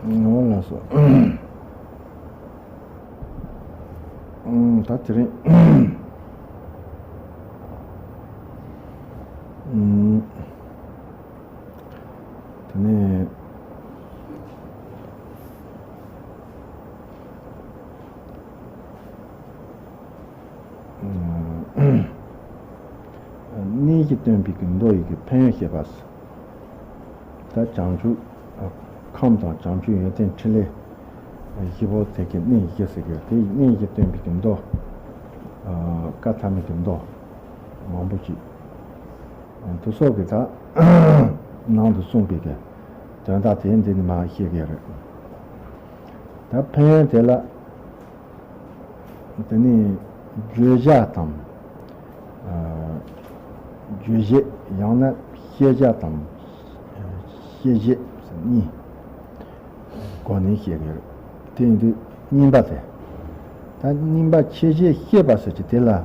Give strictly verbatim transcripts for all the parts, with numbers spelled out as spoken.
ངོ་ལ་སོ། ད་དེ་རིང་། དེ་ནས། གནས་བཞི་སྟོན་པའི་གི་མདོ་ཡི་གི་ཕན་ཡོན་བཤད་པ། ད་བྱང་ཆུབ་ཁམས་དང་བྱང་ཆུབ་ཡོན་ཏན་ཕྲིན་ལས་བཞི་པོ་དེ་གི་གནས་བཞི་ཟེར་གི་དེ་གནས་བཞི་སྟོན་པའི་གི་མདོ། བཀའ་ཐ་མའི་གི་མདོ་མང་པོ་ཅིག་དེ་སོགས་ཀྱི་ད་ནང་དུ་གསུངས་པའི་གི་དོན་དག་དེ་འདི་ནི་མ་བཤད་གི་རེད། ད་ཕན་ཡོན་དེ་ལ། དེ་ནས་བརྗོད་བྱ་དང་། ཨ། རྗོད་བྱེད་ཡང་ན་ཤེས་བྱ་དང་། ཤེས་བྱེད་གཉིས་སྒོ་ནས་བཤད་ཀྱི་ཡོད། དེ་ཡིན་དུས་གཉིས་པ་དེ། ད་གཉིས་པ་ཁྱད་ཆོས་ཤེས་པ་ཟེར་གྱི་དེ་ལ། ཨ།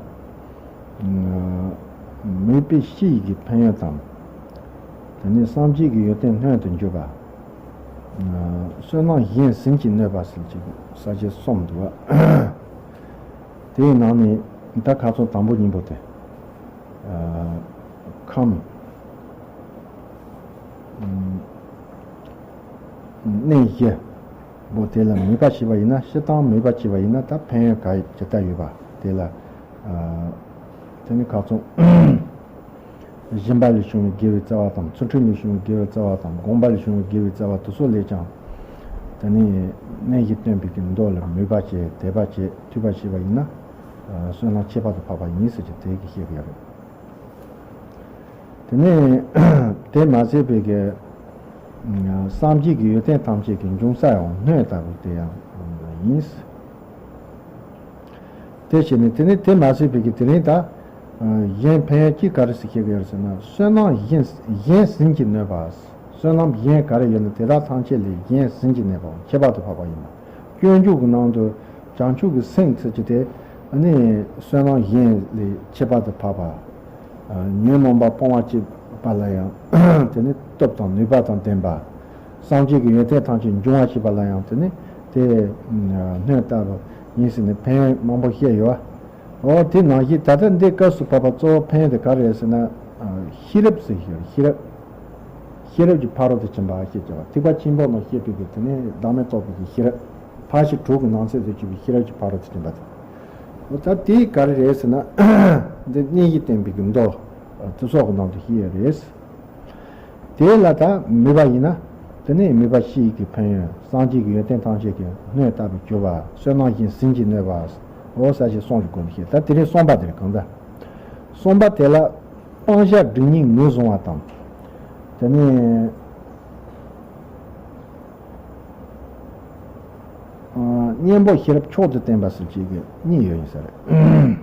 མོས་པའི་སྤྱི་ཡི་གི་ཕན་ཡོན་དང་། དེ་ནས་སངས་རྒྱས་ཀྱི་ཡོན་ཏན་སྣོད་དུ་འཇུག་པ། བསོད་ནམས་གཞན་ཟིན་གྱིས་གནོད་པ་ཟེར་གྱི་ས་བཅད་གསུམ་འདུག་བ། དེའི་ནང་ནས་ད་ཁ་སང་དང་པོ་གཉིས་པོ་དེ། ཁམས། གནས་བཞི་པོ་དེ་ལ་མོས་པ་བྱས་པ་ཡིན་ན། སྤྱིར་བཏང་མོས་པ་བྱས་པ་ཡིན་ན་ད་ཕན་ཡོན་ག་ཇི་ལྟར་ཡོད་པ་དེ་ལ། དེ་ནི་ཁ་སང་། སྦྱིན་པ་ལས་བྱུང་བའི་དགེ་བའི་རྩ་བ་དང་། ཚུལ་ཁྲིམས་ལས་བྱུང་བའི་དགེ་བའི་རྩ་བ་དང་། སྒོམ་པ་ལས་བྱུང་བའི་དགེ་བའི་རྩ་བ་དེ་ཚོ་ལས་ཀྱང་། དེ་ནི་གནས་བཞི་སྟོན་པའི་གི་མདོ་ལ་མོས་པ་བྱས། དད་པ་བྱས། ཐོས་པ་བྱས་པ་ཡིན་ན། བསོད་ནམས་ཁྱད་པར་དུ་འཕགས་པ་ཡིན་ཟེར་གྱི་དེ་གི་བཤད་ཀྱི་ཡོད་རེད། དེ་ནས་དེ་མ་ཟད་པའི་གི་སངས་རྒྱས་ཀྱི་ཡོན་ཏན་ཐམས་ཅད་ཀྱི་འབྱུང་ས་ཡང་སྣོད་ལྟ་བུ་དེ་ཡང་ཡིན། དེ་བྱས་ནས་དེ་ནས་དེ་མ་ཟད་པའི་གི་དེ་རིང་ད། གཞན་ཕན་ཡོན་གཅིག་ག་རེ་ཟེར་བཤད་ཀྱི་ཡོད་ཟེར་ན། བསོད་ནམས་གཞན་གཞན་ཟིན་གྱིས་གནོད་པ། བསོད་ནམས་གཞན་ག་རེ་ཡོད་ན་དེ་དག་ཐམས་ཅད་ལས་གཞན་ཟིན་གྱིས་གནོད་པ་ཁྱད་པར་དུ་འཕགས་པ་ཡིན་པ། སྤྱོད་འཇུག་གི་ནང་དུ་བྱང་ཆུབ་ཀྱི་སེམས་ཟེར་གྱི་དེ་ནི་བསོད་ནམས་གཞན་ལས་ཁྱད་པར་དུ་འཕགས་པ། ཉོན་མོངས་པ་སྤོང་བར་བྱེད་པ་ལ་ཡང་དེ་ནི་སྟོབས་དང་ནུས་པ་དང་ལྡན་པ། སངས་རྒྱས་ཀྱི་ཡོན་ཏན་ཐམས་ཅད་འབྱུང་བར་བྱེད་པ་ལ་ཡང་དེ་ནི་དེ་སྣོད་ལྟ་བུ་ཡིན་ཟེར་ནས་ཕན་ཡོན་མང་པོ་བཤད་ཡོད། འོ་དེ་ནང་བཞིན་ད་ལྟ་འདི་སྐབས་སུ་བབ་པ་གཙོ་བོ་ཕན་ཡོན་དེ་ག་རེ་རེད་ཟེར་ན། ཤེས་རབ་ཟེར་ཞིག་ཤེས་རབ། ཤེས་རབ་ཀྱི་ཕ་རོལ་ཏུ་ཕྱིན་པ་ཞེས་བྱ་བ། ཐེག་པ་ཆེན་པོ་ནང་བཤད་པའི་གི་དེ་ནི་བདག་མེད་རྟོགས་པའི་གི་ཤེས་རབ། ཕར་ཕྱིན་དྲུག་གི་ནང་གསེས་སུ་གྱུར་པའི་ཤེས་རབ་ཀྱི་ཕ་རོལ་ཏུ་ཕྱིན་པ་དེ། འོ་ད་དེ་ག་རེ་རེད་ཟེར་ན། འདི་གནས་བཞི་སྟོན་པའི་གི་མདོ། དེ་སོགས་ཀྱི་ནང་དུ་བཤད་ཡོད་རེད། དེ་ལ་ད་མོས་པ་ཡིན་ན། དེ་ནས་མོས་པ་སྤྱི་ཡི་གི་ཕན་ཡོན། སངས་རྒྱས་ཀྱི་ཡོན་ཏན་ཐམས་ཅད་ཀྱི་སྣོད་ལྟ་བུར་གྱུར་པ། བསོད་ནམས་གཞན་ཟིན་གྱིས་གནོད་པ། འོ་ས་བཅད་གསུམ་གྱི་སྒོ་ནས་བཤད། ད་དེ་རིང་གསུམ་པ་དེ་རེད་གང་ལྟར། གསུམ་པ་དེ་ལ་སྤང་བྱ་སྒྲིབ་གཉིས་ངོས་བཟུང་བ་དང་། དེ་ནས་གཉེན་པོ་ཤེས་རབ་མཆོག་ཏུ་བསྟན་པ་ཟེར་གྱི་གཉིས་ཡོད་ཡིན་ས་རེད།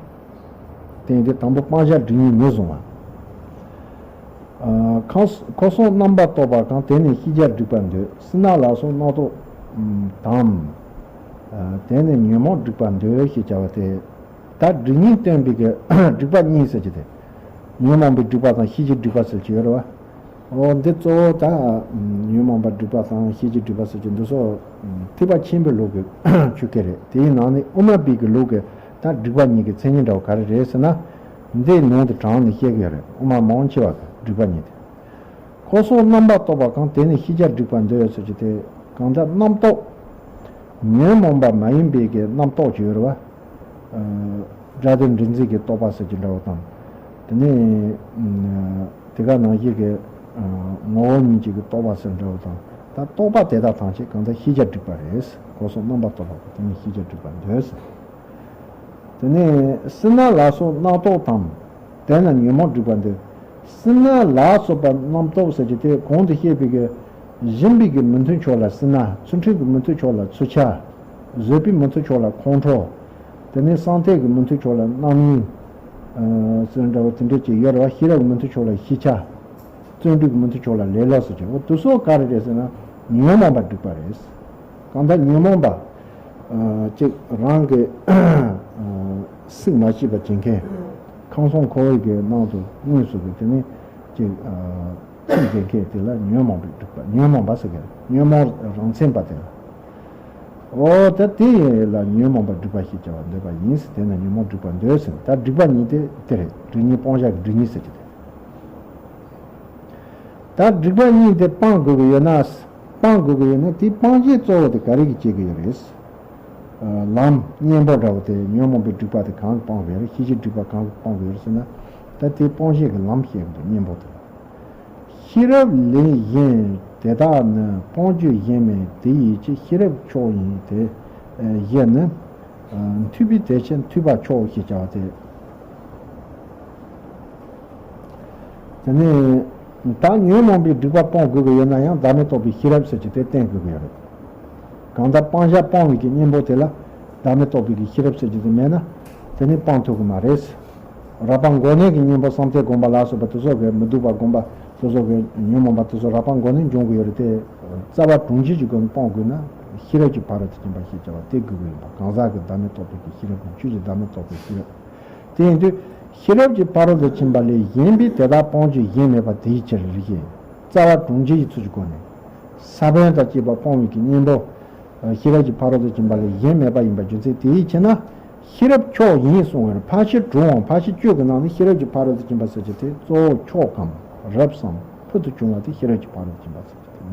དེ་ཡིན་དུས་དང་པོ་སྤང་བྱ་སྒྲིབ་གཉིས་ངོས་བཟུང་བ། ཨ། ཁམས་འཁོར་གསུམ་རྣམ་པར་རྟོག་པ་གང་། དེ་ནི་ཤེས་བྱ་སྒྲིབ་པ་འདོད། སྲིད་ན་ལ་སོགས་རྣམ་རྟོག་དང་། ཨ། དེ་ནི་ཉོན་མོངས་སྒྲིབ་པ་འདོད་ཞེས་བྱ་བ་སྟེ། ད་སྒྲིབ་གཉིས་སྟོན་པའི་གི་སྒྲིབ་པ་གཉིས་ཟེར་གྱི་དེ། ཉོན་མོངས་པའི་སྒྲིབ་པ་དང་ཤེས་བྱའི་སྒྲིབ་པ་ཟེར་གྱི་ཡོད་རེད་བ། འོ་འདི་གཙོ་བོ་ད་ཉོན་མོངས་པ་སྒྲིབ་པ་དང་ཤེས་བྱའི་སྒྲིབ་པ་ཟེར་གྱི་འདི་ཚོ་ཐེག་པ་ཆེན་པོའི་ལུགས་ཀྱི་ཆོས་སྐད་རེད། དེའི་ནང་ནས་དབུ་མ་པའི་གི་ལུགས་ཀྱི་ད་སྒྲིབ་པ་གཉིས་ཀྱི་མཚན་ཉིད་འདྲ་བ་ག་རེ་རེད་ཟེར་ན། འདིའི་ནང་དུ་དྲངས་ནས་བཤད་ཀྱི་ཡོད་རེད། དབུ་མ་མང་ཆེ་བ་གི་སྒྲིབ་པ་གཉིས་དེ། འཁོར་གསུམ་རྣམ་པར་རྟོག་པ་གང་། དེ་ནི་ཤེས་བྱ་སྒྲིབ་པ་འདོད་ཟེར་གྱི་དེ། གང་ལྟར་རྣམ་རྟོག་ཉོན་མོངས་པ་མ་ཡིན་པའི་གི་རྣམ་རྟོག་ཅིག་ཡོད་རེད་བ། སྒྲ་དོན་འདྲེས་འཛིན་གྱི་རྟོག་པ་ཟེར་གྱི་འདྲ་བ་དང་། དེ་ནས་དེ་ག་ནང་བཞིན་གྱི་ངོ་བོ་ཉིད་ཀྱི་གི་རྟོག་པ་ཟེར་འདྲ་བ་དང་། ད་རྟོག་པ་དེ་དག་ཐམས་ཅད་གང་ལྟར་ཤེས་བྱ་སྒྲིབ་པ་རེད། འཁོར་གསུམ་རྣམ་པར་རྟོག་པ་གང་། དེ་ནི་ཤེས་བྱ་སྒྲིབ་པ་འདོད་ཟེར། དེ་ནས་སྲིད་ན་ལ་སོགས་རྣམ་རྟོག་དང་། དེ་ནི་ཉོན་མོངས་སྒྲིབ་པ་འདོད། སྲིད་ན་ལ་སོགས་པ་རྣམ་རྟོག་ཟེར་གྱི་དེ་གོང་དུ་བཤད་པའི་གི་སྦྱིན་པའི་གི་མི་མཐུན་ཕྱོགས་ལ་སྲིད་ན། ཚུལ་ཁྲིམས་ཀྱི་མི་མཐུན་ཕྱོགས་ལ་ཚུལ་ཆ། བཟོད་པའི་མི་མཐུན་ཕྱོགས་ལ་ཁོང་ཁྲོ། དེ་ནས་སངས་རྒྱས་ཀྱི་མི་མཐུན་ཕྱོགས་ལ་རྣམ་གཡེང་། ཨ། ཟེར་འདྲ་བ་དེ་འདྲ་ཅིག་ཡོད་རེད་བ། ཤེས་རབ་ཀྱི་མི་མཐུན་ཕྱོགས་ལ་ཤེས་བྱ། བརྩོན་འགྲུས་ཀྱི་མི་མཐུན་ཕྱོགས་ལ་ལེ་ལོ་ཟེར་གྱི། འོ་དེ་ཚོ་ག་རེ་རེད་ཟེར་ན་ཉོན་མོངས་པ་སྒྲིབ་པ་རེད། གང་ལྟར་ཉོན་མོངས་པ། ཨ། ཅིག་རང་གི་ཨ་གཟིགས་མ་ཤེས་པ་བྱེད་མཁན། ཁམས་གསུམ་འཁོར་བའི་གི་ནང་དུ་དངོས་སུ་གི་དེ་ནི་ཅིག་ཨ། ཚིག་འདི་སྐད་དེ་ལ་ཉོན་མོངས་པའི་སྒྲིབ་པ། ཉོན་མོངས་པ་ཟེར་གི་རེད། ཉོན་མོངས་རང་མཚན་པ་དེ་ལ། འོ་ད་དེ་ལ་ཉོན་མོངས་པ་སྒྲིབ་པ་ཞེས་བྱ་བ་འདོད་པ་ཡིན། དེས་ན་ཉོན་མོངས་སྒྲིབ་པ་འདོད་ཟེར། ད་སྒྲིབ་པ་གཉིས་དེ་དེ་རེད། སྒྲིབ་གཉིས་སྤོང་བྱ་གི་སྒྲིབ་གཉིས་ཟེར་གྱི་དེ། ད་སྒྲིབ་པ་གཉིས་དེ་སྤང་དགོས་ཀྱི་ཡོད་ན། སྤང་དགོས་ཀྱི་ཡོད་ན་དེ་སྤང་བྱའི་གཙོ་བོ་དེ་ག་རེ་གིས་བྱེད་ཀྱི་ཡོད་རེད། ལམ་གཉེན་པོ་འདྲ་བོ་དེ་ཉོན་མོངས་པའི་སྒྲིབ་པ་དེ་གང་གིས་སྤང་དགོས་རེད། ཤེས་བྱའི་སྒྲིབ་པ་གང་གིས་སྤང་དགོས་རེད་ཟེར་ན། ད་དེ་སྤོང་བྱེད་ཀྱི་ལམ་བཤད་ཀྱི་འདུག་གཉེན་པོ་དེ། ཤེས་རབ་ལས་གཞན་དེ་དག་ནི། སྤོང་བྱ་གཞན་མེད་དེ་ཡི་ཕྱིར། ཤེས་རབ་མཆོག་ཡིན་དེ་བཞི་ནི། མཐུས་པའི་དེ་ཕྱིར་མཐུས་པ་མཆོག་ཞེས་བྱ་བ་དེ། དེ་ནས་ད་ཉོན་མོངས་པའི་སྒྲིབ་པ་སྤོང་དགོས་ཀྱི་ཡོད་ན་ཡང་བདག་མེད་རྟོགས་པའི་ཤེས་རབ་ཟེར་གྱི་དེ་བསྟེན་དགོས་ཀྱི་ཡོད་རེད། གང་ལྟར་སྤང་བྱ་སྤོང་བའི་གི་གཉེན་པོ་དེ་ལ་བདག་མེད་རྟོགས་པའི་གི་ཤེས་རབ་ཟེར་གྱི་དེ་མེད་ན་དེ་ནི་སྤང་ཐུབ་ཀྱི་མ་རེད། རགས་པ་མགོ་ནས་ཀྱི་གཉེན་པོ་བསམ་གཏན་སྒོམ་པ་ལ་སོགས་པ་དེ་ཚོ་གི་མི་སྡུག་པ་སྒོམ་པ་དེ་ཚོ་གི་ཉོན་མོངས་པ་དེ་ཚོ་རགས་པ་མགོ་ནས་འབྱུང་གི་ཡོད་རེད་དེ། རྩ་བ་དྲུང་ཆེ་གི་སྒོ་ནས་སྤོང་དགོས་ན་ཤེས་རབ་ཀྱི་ཕ་རོལ་ཏུ་ཕྱིན་པ་ཞེས་བྱ་བ་དེ་དགོས་ཀྱི་ཡིན་པ། གང་ཟག་གི་བདག་མེད་རྟོགས་པའི་གི་ཤེས་རབ་དང་ཆོས་ཀྱི་བདག་མེད་རྟོགས་པའི་ཤེས་རབ། དེ་ཡིན་དུས་ཤེས་རབ་ཀྱི་ཕ་རོལ་ཏུ་ཕྱིན་པ་ལས་གཞན་པའི་དེ་དག་སྤོང་བྱ་གཞན་མེད་པ་དེའི་ཕྱིར་རེད་ཅེས། རྩ་བ་དྲུང་ཆེ་ཡི་ཚུལ་གྱི་སྒོ་ནས་ས་བོན་དང་བཅས་པ་སྤོང་བའི་གི་གཉེན་པོ། ཤེས་རབ་ཀྱི་ཕ་རོལ་ཏུ་ཕྱིན་པ་ལས་གཞན་མེད་པ་ཡིན་པ་རྒྱུ་མཚན་དེའི་ཕྱིར་ན། ཤེས་རབ་མཆོག་ཡིན་གསུངས་པར་ཕར་ཕྱིན་དྲུག་འོང་། ཕར་ཕྱིན་བཅུ་གི་ནང་ནས་ཤེས་རབ་ཀྱི་ཕ་རོལ་ཏུ་ཕྱིན་པ་ཟེར་གྱི་དེ་གཙོ་བོ་མཆོག་གམ་རབ་སམ་ཕུལ་དུ་བྱུང་བ་དེ་ཤེས་རབ་ཀྱི་ཕ་རོལ་ཏུ་ཕྱིན་པ་ཟེར་གྱི་དེ་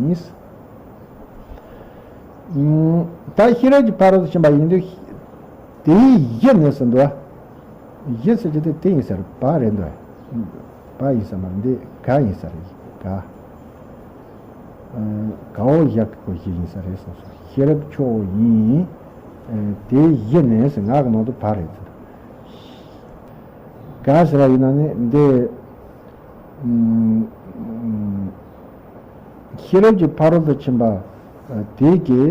ཡིན། ད་ཤེས་རབ་ཀྱི་ཕ་རོལ་ཏུ་ཕྱིན་པ་ཡིན་དུས། དེའི་གཞི་ནི་ཟེར་འདུག་བ། གཞི་ཟེར་གྱི་དེ་དེ་ཡིན་ཟེར་བ་རེད་འདུག་བ། བ་ཡིན་ས་མ་རེད། འདི་ག་ཡིན་ས་རེད། ག་ག་འོག་བཞག་གི་གོ་གཞི་ཡིན་ས་རེད་གསུངས་སོ། ཤེས་རབ་མཆོག་ཡིན། དེའི་གཞི་ནི་ཟེར་ངག་གི་ནང་དུ་བ་རེད་ཟེར། ག་ཟེར་བ་ཡིན་ན་ནི་འདི། ཤེས་རབ་ཀྱི་ཕ་རོལ་ཏུ་ཕྱིན་པ་དེ་གི་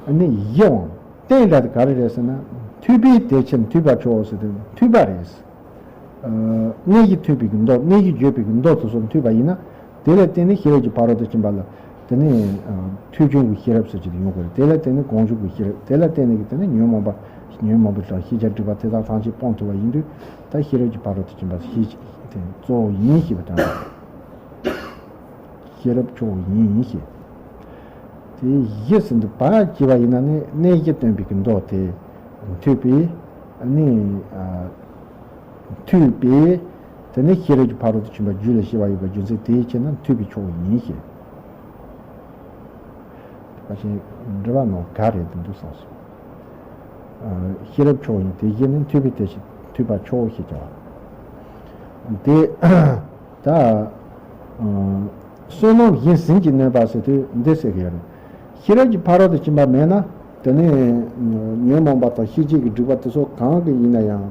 ནི་གཞི་འོང་། རྟེན་དེ་ག་རེ་རེད་ཟེར་ན། མཐུས་པའི་དེ་ཕྱིར་མཐུས་པ་མཆོག་ཟེར་དུས་མཐུས་པ་རེད། གནས་ཀྱི་མཐུས་པའི་གི་མདོ། གནས་ཀྱི་བརྗོད་པའི་གི་མདོ་དེ་ཚོ་མཐུས་པ་ཡིན་ན། དེ་ལ་བརྟེན་ནས་ཤེས་རབ་ཀྱི་ཕ་རོལ་ཏུ་ཕྱིན་པ་ལ་དེ་ནི་མཐུས་ཕྱིན་གྱི་ཤེས་རབ་ཟེར་གྱི་དེ་ཡོང་དགོས་རེད། དེ་ལ་བརྟེན་ནས་གོང་བརྗོད་ཀྱི་ཤེས་རབ། དེ་ལ་བརྟེན་ནས་ཀྱི་དེ་ནི་ཉོན་མོངས་པ། ཉོན་མོངས་པའི་དང་ཤེས་བྱ་སྒྲིབ་པ་དེ་དག་ཐམས་ཅད་སྤོང་ཐུབ་པ་ཡིན་དུས། ད་ཤེས་རབ་ཀྱི་ཕ་རོལ་ཏུ་ཕྱིན་པ་ཤེས་བྱ་དེ་གཙོ་བོ་ཡིན་ཞེས་པའི་དོན་དང་། ཤེས་རབ་མཆོག་ཡིན་ཞེས། དེ་གཞི་ཟེར་འདུག་བ། བྱས་པ་ཡིན་ན་ནི་གནས་གཞི་སྟོན་པའི་གི་མདོ་དེ་མཐུས་པའི་ནི། མཐུས་པའི་དེ་ནི་ཤེས་རབ་ཀྱི་ཕ་རོལ་ཏུ་ཕྱིན་པ་རྒྱུད་ལ་སྐྱེ་བ་ཡོད་པའི་རྒྱུ་མཚན་དེའི་ཕྱིར་ན་མཐུས་པའི་མཆོག་ཡིན་ཞེས། ཕལ་ཆེར་འགྲེལ་པ་ནང་ག་རེད་འདུག་བསམ་སོང་། ཤེས་རབ་མཆོག་ཡིན། དེ་བཞིན་ནི་མཐུས་པའི་དེ་ཕྱིར་མཐུས་པ་མཆོག་ཞེས་བྱ་བ། དེ་ད་བསོད་ནམས་གཞན་ཟིན་གྱིས་གནས་པ་ཟེར་དུས་འདི་ཟེར་གི་ཡོད་རེད། ཤེས་རབ་ཀྱི་ཕ་རོལ་ཏུ་ཕྱིན་པ་མེད་ན། དེ་ནས་ཉོན་མོངས་པ་དང་ཤེས་བྱའི་གི་སྒྲིབ་པ་དེ་ཚོ་གང་གི་ཡིན་ན་ཡང་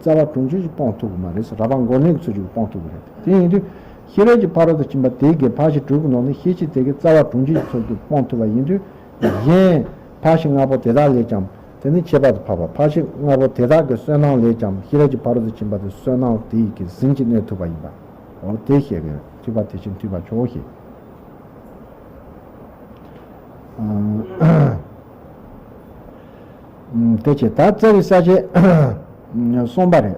རྩ་བ་དྲུང་ཆེ་ཞིག་སྤོང་ཐུབ་ཀྱི་མ་རེད། རགས་པ་མགོ་ནས་ཀྱི་ཚུལ་ཞིག་སྤོང་ཐུབ་ཀྱི་རེད། དེ་ཡིན་དུས་ཤེས་རབ་ཀྱི་ཕ་རོལ་ཏུ་ཕྱིན་པ་དེ་གའི་ཕར་ཕྱིན་དྲུག་གི་ནང་ནས་ཤེས་བྱའི་དེ་གའི་རྩ་བ་དྲུང་ཆེ་ཞིག་ཚུལ་དུ་སྤོང་ཐུབ་པ་ཡིན་དུས། གཞན་ཕར་ཕྱིན་ལྔ་པོ་དེ་དག་ལས་ཀྱང་དེ་ནི་ཁྱད་པར་དུ་འཕགས་པ། ཕར་ཕྱིན་ལྔ་པོ་དེ་དག་གི་བསོད་ནམས་ལས་ཀྱང་ཤེས་རབ་ཀྱི་ཕ་རོལ་ཏུ་ཕྱིན་པ་དེ་བསོད་ནམས་དེ་ཡི་གི་ཟིན་གྱིས་གནས་ཐུབ་པ་ཡིན་པ། འོ་དེ་བཤད་ཀྱི་མཐུས་པ་དེ་ཕྱིར་མཐུས་པ་མཆོག་ཞེས། དེ་བྱས་ད་རྩ་བའི་ས་བཅད་གསུམ་པ་རེད།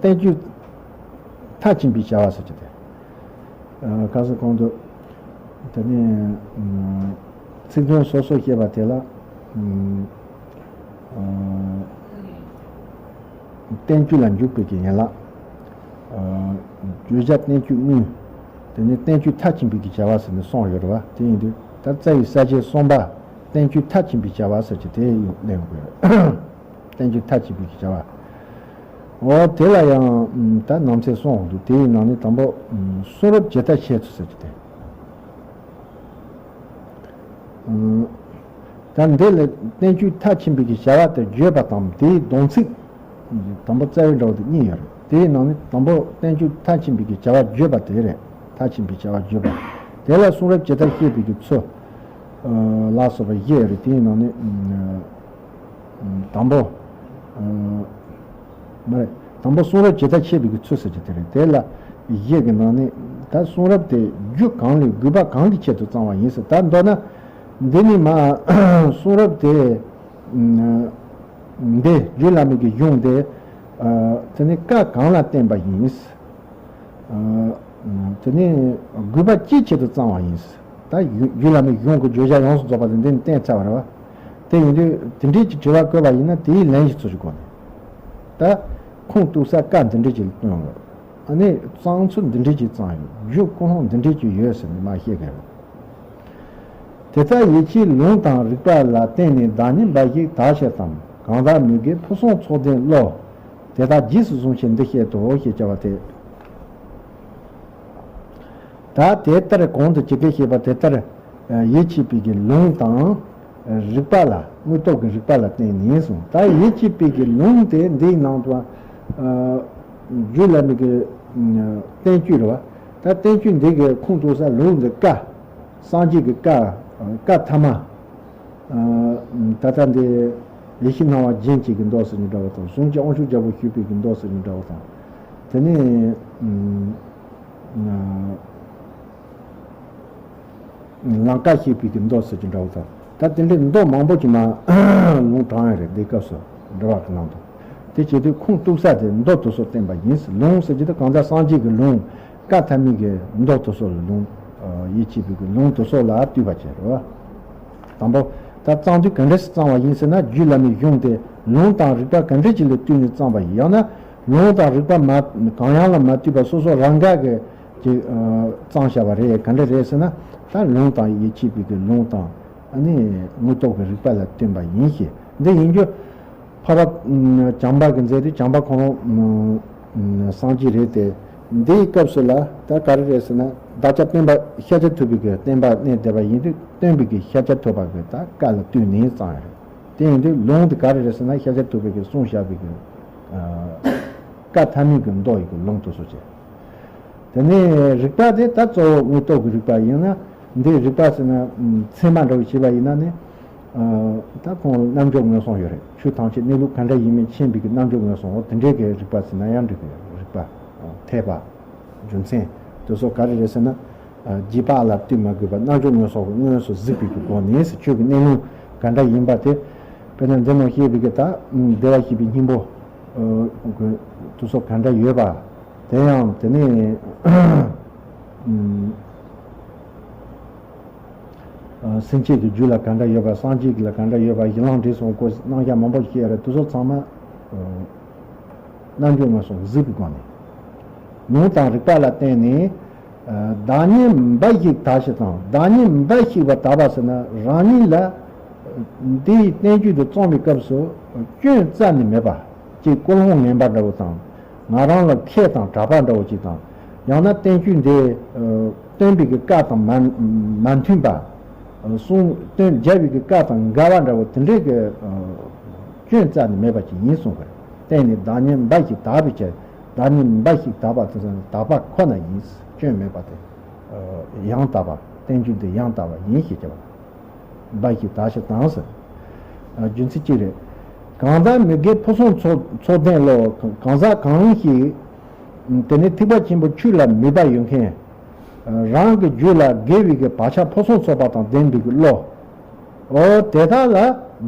བསྟན་བཅོས་མཐར་ཕྱིན་པའི་བྱ་བ་ཟེར་གྱི་དེ། ཁ་སང་གོང་དུ་དེ་ནས་ཚིག་དོན་སོ་སོ་བཤད་པ་དེ་ལ། བསྟན་བཅོས་ལ་འཇུག་པའི་གི་ཡན་ལག་བརྗོད་བྱ་བསྟན་བཅོས་དངོས། དེ་ནས་བསྟན་བཅོས་མཐར་ཕྱིན་པའི་གི་བྱ་བ་ཟེར་ནས་གསུངས་ཡོད་རེད་བ། དེ་ཡིན་དུས་ད་རྩ་བའི་ས་བཅད་གསུམ་པ་བསྟན་བཅོས་མཐར་ཕྱིན་པའི་བྱ་བ་ཟེར་གྱི་དེ་ཡང་གླེང་དགོས། བསྟན་བཅོས་མཐར་ཕྱིན་པའི་གི་བྱ་བ། འོ་དེ་ལ་ཡང་ད་ནང་གསེས་གསུམ་འདུག་དེའི་ནང་ནས་དང་པོ་གསུང་རབ་ཇི་ལྟར་འཆད་ཚུལ་ཟེར་གྱི་དེ། ད་འདི་ལ་བསྟན་བཅོས་མཐར་ཕྱིན་པའི་གི་བྱ་བ་དེ་བརྗོད་པ་དང་དེའི་སྡོམ་ཚིག་དང་པོ་རྩ་བའི་འདྲ་བོ་དེ་གཉིས་ཡོད་རེད། དེའི་ནང་ནས་དང་པོ་བསྟན་བཅོས་མཐར་ཕྱིན་པའི་གི་བྱ་བ་བརྗོད་པ་དེ་རེད། མཐར་ཕྱིན་པའི་བྱ་བ་བརྗོད་པ། དེ་ལ་གསུང་རབ་ཇི་ལྟར་བཤད་པའི་གི་ཚུལ་ལ་སོགས་པ་བཞི་ཡོད་རེད། དེའི་ནང་ནས། དང་པོ། མ་རེད། དང་པོ་གསུང་རབ་ཇི་ལྟར་འཆད་པའི་གི་ཚུལ་ཟེར་གྱི་དེ་རེད། དེ་ལ་བཞི་གི་ནང་ནས་ད་གསུང་རབ་དེ་རྒྱུ་གང་ལས་དགོས་པ་གང་གི་ཆེད་དུ་བརྩམས་པ་ཡིན་ཟེར། ད་མདོར་ན་འདི་ནི་མ་གསུང་རབ་དེ་འདི་རྒྱུད་བླ་མའི་གི་གཞུང་དེ་དེ་ནི་བཀའ་གང་ལ་བརྟེན་པ་ཡིན། དེ་ནས་དགོས་པ་ཅིའི་ཆེད་དུ་གཙང་བ་ཡིན། ད་རྒྱུད་བླ་མའི་གཞུང་གི་བརྗོད་བྱ་ཡོངས་སུ་རྫོགས་པ་དེ་འདི་ནས་བསྟན་ཚར་བ་རེད་བ། དེ་ཡིན་དུས་དེ་འདྲའི་ཅིག་དྲི་བ་བཀོད་པ་ཡིན་ན་དེའི་ལན་ཞིག་འཚོལ་ཞིག་དགོས་ནས། ད་ཁུངས་གཏུགས་ས་བཀའ་འདི་འདྲའི་ཅིག་བཏོན་ཡོད། ཨ་ནི་གཙང་ཚུལ་འདི་འདྲའི་ཅིག་གཙང་ཡོད། རྒྱུད་ཀུན་སློང་འདི་འདྲའི་ཅིག་ཡོད་ཟེར་ནས་མར་བཤད་གི་རེད། དེ་ལྟར་ཡིད་ཆེས་ལུང་དང་རིགས་པ་ལ་བརྟེན་ནས་བདག་ཉིད་འབའ་ཞིག་དག་བྱེད་དམ། གང་དག་མི་དགེ་ཕུན་སུམ་ཚོགས་ལྡན་བློ། དེ་དག་རྗེས་སུ་བཟུང་ཞིང་འདི་སྐད་དོ་ཞེས་བྱ་བ་སྟེ། ད་དེ་ལྟར་གོང་དུ་ཇི་སྐད་བཤད་པ་དེ་ལྟར་ཡིད་ཆེས་པའི་གི་ལུང་དང་རིགས་པ་ལ། དངོས་སྟོབས་ཀྱི་རིགས་པ་ལ་བརྟེན་ནས་གསུངས། ད་ཡིད་ཆེས་པའི་གི་ལུང་དེ་འདིའི་ནང་དུ་རྒྱུད་བླ་མའི་གི་བསྟན་བཅོས་རེད་བ། ད་བསྟན་བཅོས་འདི་གི་ཁུངས་གཏུགས་ས་ལུང་འདི་བཀའ། སངས་རྒྱས་ཀྱི་བཀའ། བཀའ་ཐ་མ། ད་ལྟ་འདི་ཡེ་ཤེས་སྣང་བ་རྒྱན་གྱི་གི་མདོ་ཟེར་ནས་འདྲ་བ་དང་། གཟུངས་ཀྱི་དབང་ཕྱུག་རྒྱལ་པོ་བཞུགས་པའི་གི་མདོ་ཟེར་ནས་འདྲ་བ་དང་། དེ་ནས་ལང་ཀ་གཤེགས་པའི་གི་མདོ་ཟེར་གྱི་འདྲ་བ་དང་། ད་དེ་འདྲའི་མདོ་མང་པོ་ཅིག་མར་ལུང་དྲངས་ཡོད་རེད། འདི་སྐབས་སུ་འགྲེལ་པ་གི་ནང་དུ། དེ་བྱེད་དུས་ཁུངས་གཏུགས་ས་དེ་མདོ་དེ་ཚོ་བསྟན་པ་ཡིན། ལུང་ཟེར་གྱི་དེ་གང་ལྟར་སངས་རྒྱས་ཀྱི་ལུང་བཀའ་ཐ་མའི་གི་མདོ་དེ་ཚོ་ལ་ལུང་། ཡིད་ཆེས་པའི་གི་ལུང་དེ་ཚོ་ལ་བསྟུན་པ་བྱས་རེད་བ། དང་པོ། ད་གཙང་དུས་ག་འདྲ་སེ་གཙང་བ་ཡིན་ཟེར་ན། རྒྱུད་བླ་མའི་གཞུང་དེ་ལུང་དང་རིགས་པ་ག་འདྲ་ཅིག་ལ་བསྟུན་ནས་གཙང་བ་ཡིན། ཡང་ན་ལུང་དང་རིགས་པ་མ་གང་ཡང་ལ་མ་ལྟོས་པར་སོ་སོ་རང་ག་གི་ཅིག་གཙང་བྱ་བ་རེད། ག་འདྲ་རེད་ཟེར་ན། ད་ལུང་དང་ཡིད་ཆེས་པའི་གི་ལུང་དང་། ཨ་ནི་དངོས་སྟོབས་ཀྱི་རིགས་པ་ལ་བརྟེན་པ་ཡིན་ཞེས། འདི་ཡིན་རྒྱུ། འཕགས་པ་བྱམས་པ་གིས་མཛད་དུས་བྱམས་པ་ཁོ་རང་སངས་རྒྱས་རེད་དེ། འདིའི་སྐབས་སུ་ལ་ད་ག་རེ་རེད་ཟེར་ན། བདག་ཅག་སྟོན་པ་ཤཱཀྱ་ཐུབ་པའི་གི་བསྟན་པ་གནས་བསྡད་པ་ཡིན་དུས། སྟོན་པའི་གི་ཤཱཀྱ་ཐུབ་པ་གི་ད་བཀའ་ལ་བསྟུན་ནས་གཙང་ཡ་རེད། དེ་ཡིན་དུས་ལུང་དེ་ག་རེ་རེད་ཟེར་ན། ཤཱཀྱ་ཐུབ་པའི་གི་གསུངས་བཞག་པའི་གི་བཀའ་ཐ་མའི་གི་མདོ་ཡི་གི་ལུང་དེ་ཚོ་བྱས། དེ་ནས་རིགས་པ་དེ་ད་གཙོ་བོ་དངོས་སྟོབས་ཀྱི་རིགས་པ་ཡིན་ན། འདི་རིགས་པ་ཟེར་ན་ཚད་མ་འདྲ་བོ་བྱས་པ་ཡིན་ན་ནི། ད་ཁོང་རྣམ་འཇོག་མངོན་སུམ་ཡོད་རེད། ཆོས་ཐམས་ཅད་གནས་ལུགས་ག་འདྲ་ཡིན་མིན་མཁྱེན་པའི་གི་རྣམ་འཇོག་མངོན་སུམ། འོ་དེ་འདྲའི་གི་རིགས་པ་ཟེར་ན་ཡང་འགྲིག་གི་རེད། རིགས་པ། འཐད་པ། རྒྱུ་མཚན། དེ་ཚོ་ག་རེ་རེད་ཟེར་ན། རྗེས་དཔག་ལ་ལྟོས་མ་དགོས་པར་རྣམ་འཇོག་མངོན་སུམ་གྱིས་དངོས་སུ་གཟིགས་པའི་གི་སྒོ་ནས་ཆོས་ཀྱི་གནས་ལུགས་ག་འདྲ་ཡིན་པ་དེ། དཔེར་ན་འདི་ནང་བཤད་པའི་གི་ད་བདེ་བར་གཤེགས་པའི་སྙིང་པོ་དེ་ཚོ་ག་འདྲ་ཡོད་པ། དེ་ཡང་དེ་ནས་སེམས་བསྐྱེད་ཀྱི་རྒྱུད་ལ་ག་འདྲ་ཡོད་པ། སངས་རྒྱས་ཀྱི་ལ་ག་འདྲ་ཡོད་པ། གཞི་ལམ་འབྲས་གསུམ་སྐོར་རྣམ་གཞག་མང་པོ་བཤད་རེད། དེ་ཚོ་ཚང་མ་རྣམ་འཇོག་མངོན་སུམ་གཟིགས་པའི་སྒོ་ནས། ལུང་དང་རིགས་པ་ལ་བརྟེན་ནས། བདག་ཉིད་འབའ་ཞིག་དག་བྱེད་དམ། བདག་ཉིད་འབའ་ཞིག་པ་དག་པ་ཟེར་ན། རང་ཉིད་ལ་འདིའི་བསྟན་བཅོས་འདི་བརྩམས་པའི་སྐབས་སུ་སྐྱོན་རྩ་ནས་མེད་པ། ཅིག་ཀུན་སློང་ངན་པ་འདྲ་བོ་དང་། ང་རང་ལ་ཁེ་དང་གྲགས་པ་འདྲ་བོ་ཅིག་དང་། ཡང་ན་བསྟན་བཅོས་འདི་སྟོན་པའི་གི་བཀའ་དང་མ་མ་མཐུན་པ། གསུང་སྟོན་རྒྱལ་བའི་གི་བཀའ་དང་འགལ་བ་འདྲ་བོ་དེ་འདྲའི་གི་སྐྱོན་རྩ་ནས་མེད་པ་ཅིག་ཡིན་གསུངས་པ་རེད། བརྟེན་ནས་བདག་ཉིད་འབའ་ཞིག་དག་པའི་ཕྱིར། བདག་ཉིད་འབའ་ཞིག་དག་པ་དེ་ཚོ་ནི་དག་པ་ཁོ་ན་ཡིན། སྐྱོན་མེད་པ་དེ། ཡང་དག་པ། བསྟན་བཅོས་འདི་ཡང་དག་པ་ཡིན་ཞེས་བྱ་བ། འབའ་ཞིག་དག་བྱེད་དམ་ཟེར། རྒྱུ་མཚན་གཅིག་རེད། གང་དག་མི་དགེ་ཕུན་སུམ་ཚོགས་ཚོགས་ལྡན་བློ། གང་ཟག་གང་ཞིག་དེ་ནི་ཐེག་པ་ཆེན་པོའི་ཆོས་ལ་མོས་པ་ཡོད་མཁན། རང་གི་རྒྱུད་ལ་དགེ་བའི་གི་བག་ཆགས་ཕུན་སུམ་ཚོགས་པ་དང་ལྡན་པའི་གི་བློ། འོ་དེ་དག་ལ་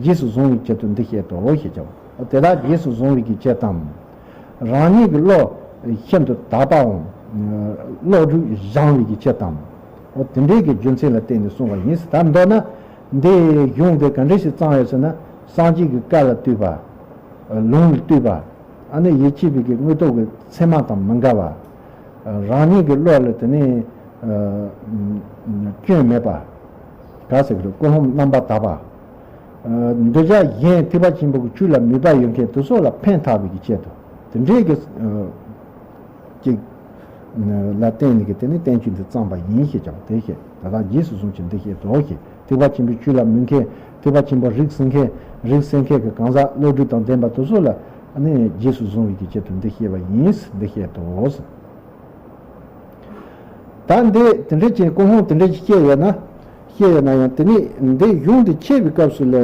རྗེས་སུ་བཟུང་བའི་ཆེད་དུ་འདི་བཤད་དོ་ཞེས་བྱ་བ། འོ་དེ་དག་རྗེས་སུ་བཟུང་བའི་གི་ཆེད་དམ། རང་ཉིད་ཀྱི་བློ་ཤིན་ཏུ་དག་པའམ། བློ་གྲོས་བཟང་བའི་གི་ཆེད་དམ། འོ་དེ་འདྲའི་གི་རྒྱུ་མཚན་ལ་བརྟེན་ནས་གསུངས་པ་ཡིན། ད་མདོར་ན་འདི་གཞུང་འདི་ག་འདྲ་ཞིག་བརྩམས་ཡོད་ཟེར་ན། སངས་རྒྱས་ཀྱི་བཀའ་ལ་ལྟོས་པ། ལུང་ལ་ལྟོས་པ། ཨ་ནི་ཡིད་ཆེས་པའི་གི་དངོས་སྟོབས་ཀྱི་ཚད་མ་དང་མི་འགལ་བ། རང་ཉིད་ཀྱི་བློ་ལ་དེ་ནི་སྐྱོན་མེད་པ། ག་ཟེར་གི་རེད། ཀུན་སློང་རྣམ་པར་དག་པ། འདོད་ཆགས་གཞན་ཐེག་པ་ཆེན་པོ་གི་ཆོས་ལ་མོས་པ་ཡོད་མཁན་དེ་ཚོ་ལ་ཕན་ཐོགས་པའི་གི་ཆེད་དུ། དེ་འདྲའི་གི་ཅིག་ལ་བརྟེན་ནས་གི་དེ་ནི་བསྟན་བཅོས་འདི་བརྩམས་པ་ཡིན་ཞེས་བྱ་བ་དེ་བཤད། ད་ལྟ་རྗེས་སུ་བཟུང་ཞིང་འདི་བཤད་དོ་ཞེས། ཐེག་པ་ཆེན་པོའི་ཆོས་ལ་མོས་མཁན། ཐེག་པ་ཆེན་པོ་རིགས་སུ་མཁས། རིགས་སུ་མཁས་ཀྱི་གང་ཟག་བློ་གྲོས་དང་ལྡན་པ་དེ་ཚོ་ལ་ནི་རྗེས་སུ་བཟུང་བའི་གི་ཆེད་དུ་འདི་བཤད་པ་ཡིན། འདི་བཤད་དོ། ད་འདི་དེ་འདྲ་ཅིག་ཀུན་སློང་དེ་འདྲ་ཅིག་སྐྱེས་ཡོད་ན། སྐྱེས་ཡོད་ན་ཡང་དེ་ནི་འདི་གཞུང་འདི་འཆད་པའི་སྐབས་སུ་ལ།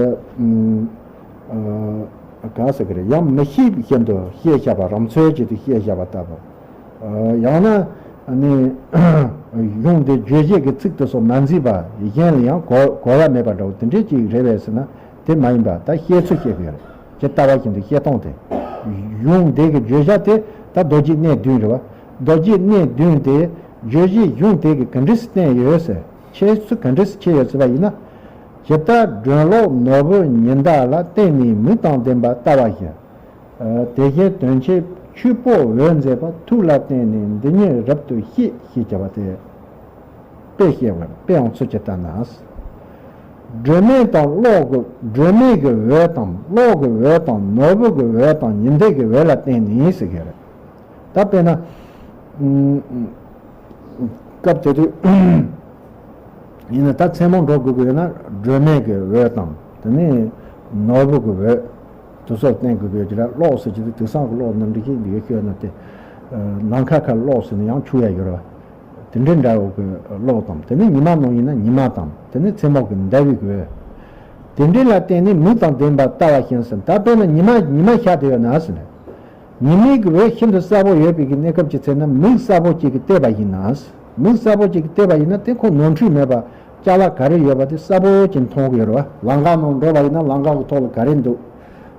ཨ་ག་ཟེར་གི་རེད། ཡང་མི་ཤེས་པའི་བཞིན་དུ་བཤད་བཞག་པ། རང་འཚོལ་བྱེད་དུ་བཤད་བཞག་པ་ལྟ་བུ། ཡང་ན་ནི་གཞུང་འདི་བརྗོད་བྱེད་ཀྱི་ཚིག་དེ་ཚོ་མ་མཛེས་པ། གཞན་ལ་ཡང་གོ་གོ་བ་མེད་པ་འདྲ་བོ་དེ་འདྲས་ཅིག་རེད་པས་ཟེར་ན། དེ་མ་ཡིན་པ། ད་བཤད་ཚུལ་བཤད་ཀྱི་ཡོད་རེད། ཇི་ལྟ་བ་བཞིན་དུ་བཤད་སྟངས་དེ། གཞུང་འདི་གི་བརྗོད་བྱ་དེ་ད་རྡོ་རྗེ་གནས་བདུན་རེད་བ། རྡོ་རྗེ་གནས་བདུན་དེ་ བརྗོད་བྱའི་གཞུང་དེ་གིས་ག་འདྲས་སུ་བསྟན་ཡོད་ཟེར། འཆད་ཚུལ་ག་འདྲས་སུ་འཆད་ཡོད་ཟེར་བ་ཡིན་ན། ཇི་ལྟར་སྒྲོན་གློག་ནོར་བུ་ཉི་ཟླ་ལ་བརྟེན་ནས་མིག་དང་ལྡན་པ་ལྟ་བ་བཞིན། དེ་བཞིན་དོན་ཆེན་ཆུ་སྤོ་འོད་མཛད་པ་ཐུགས་ལ་བརྟེན་ནས་འདི་ཉིད་རབ་ཏུ་ཤེས་ཞེས་བྱ་བ་སྟེ། དཔེ་བཤད་པ་དཔེ་ཡང་ཚུལ་གྱིས་ལྟར་ན། སྒྲོན་མེ་དང་གློག་གི་སྒྲོན་མེ་གི་འོད་དང་གློག་གི་འོད་དང་ནོར་བུ་གི་འོད་དང་ཉི་ཟླའི་གི་འོད་ལ་བརྟེན་ནས་ཟེར་གྱི་རེད། ད་དཔེར་ན། ཨུམ། སྐབས་དེ་དུས་ཡིན་ན་ད་མཚན་མོ་འགྲོ་དགོས་ཀྱི་ཡོད་ན་སྒྲོན་མེ་གི་འོད་དང་དེ་ནས་ནོར་བུ་གི་འོད་དེ་ཚོ་བསྟན་དགོས་ཀྱི་ཡོད་ཀྱི་རེད། གློག་ཟེར་གྱི་དུས་དེང་སང་གི་གློག་ནང་འདྲ་ཞིག་ཡོད་ཤོད་ན་དེ་ནམ་མཁའ་ཁ་གློག་ཟེར་ན་ཡང་ཆུ་ཡ་ཡོད་རེད་བ། དེ་འདྲའི་འདྲ་བོ་གི་གློག་དང་དེ་ནས་ཉི་མ་ནང་ཡིན་ན་ཉི་མ་དང་དེ་ནས་མཚན་མོ་གི་ཟླ་བའི་གི་འོད། དེ་འདྲའི་ལ་བརྟེན་ནས་མིག་དང་ལྡན་པ་ལྟ་བ་བཞིན་ཟེར། ད་དཔེར་ན་ཉི་མ་ཉི་མ་ཤར་བསྡད་ཡོད་ན་ཟེར། ཉི་མའི་གི་འོད་ཤིན་ཏུ་གསལ་པོ་ཡོད་པའི་གི་གནས་སྐབས་ཅིག་ཚེ་ན་མིག་གསལ་པོ་ཅིག་གིས་བལྟས་པ་ཡིན་ན། མིག་གསལ་པོ་ཅིག་གིས་བལྟས་པ་ཡིན་ན་དེ་ཁོ་ནོར་འཁྲུལ་མེད་པ་ཅ་ལག་ག་རེ་ཡོད་པ་དེ་གསལ་པོ་ཅིག་མཐོང་གི་ཡོད་རེད་བ། ལམ་ཁ་ནང་འགྲོ་བ་ཡིན་ན་ལམ་ཁ་གི་ཐོག་ལ་ག་རེ་འདུག་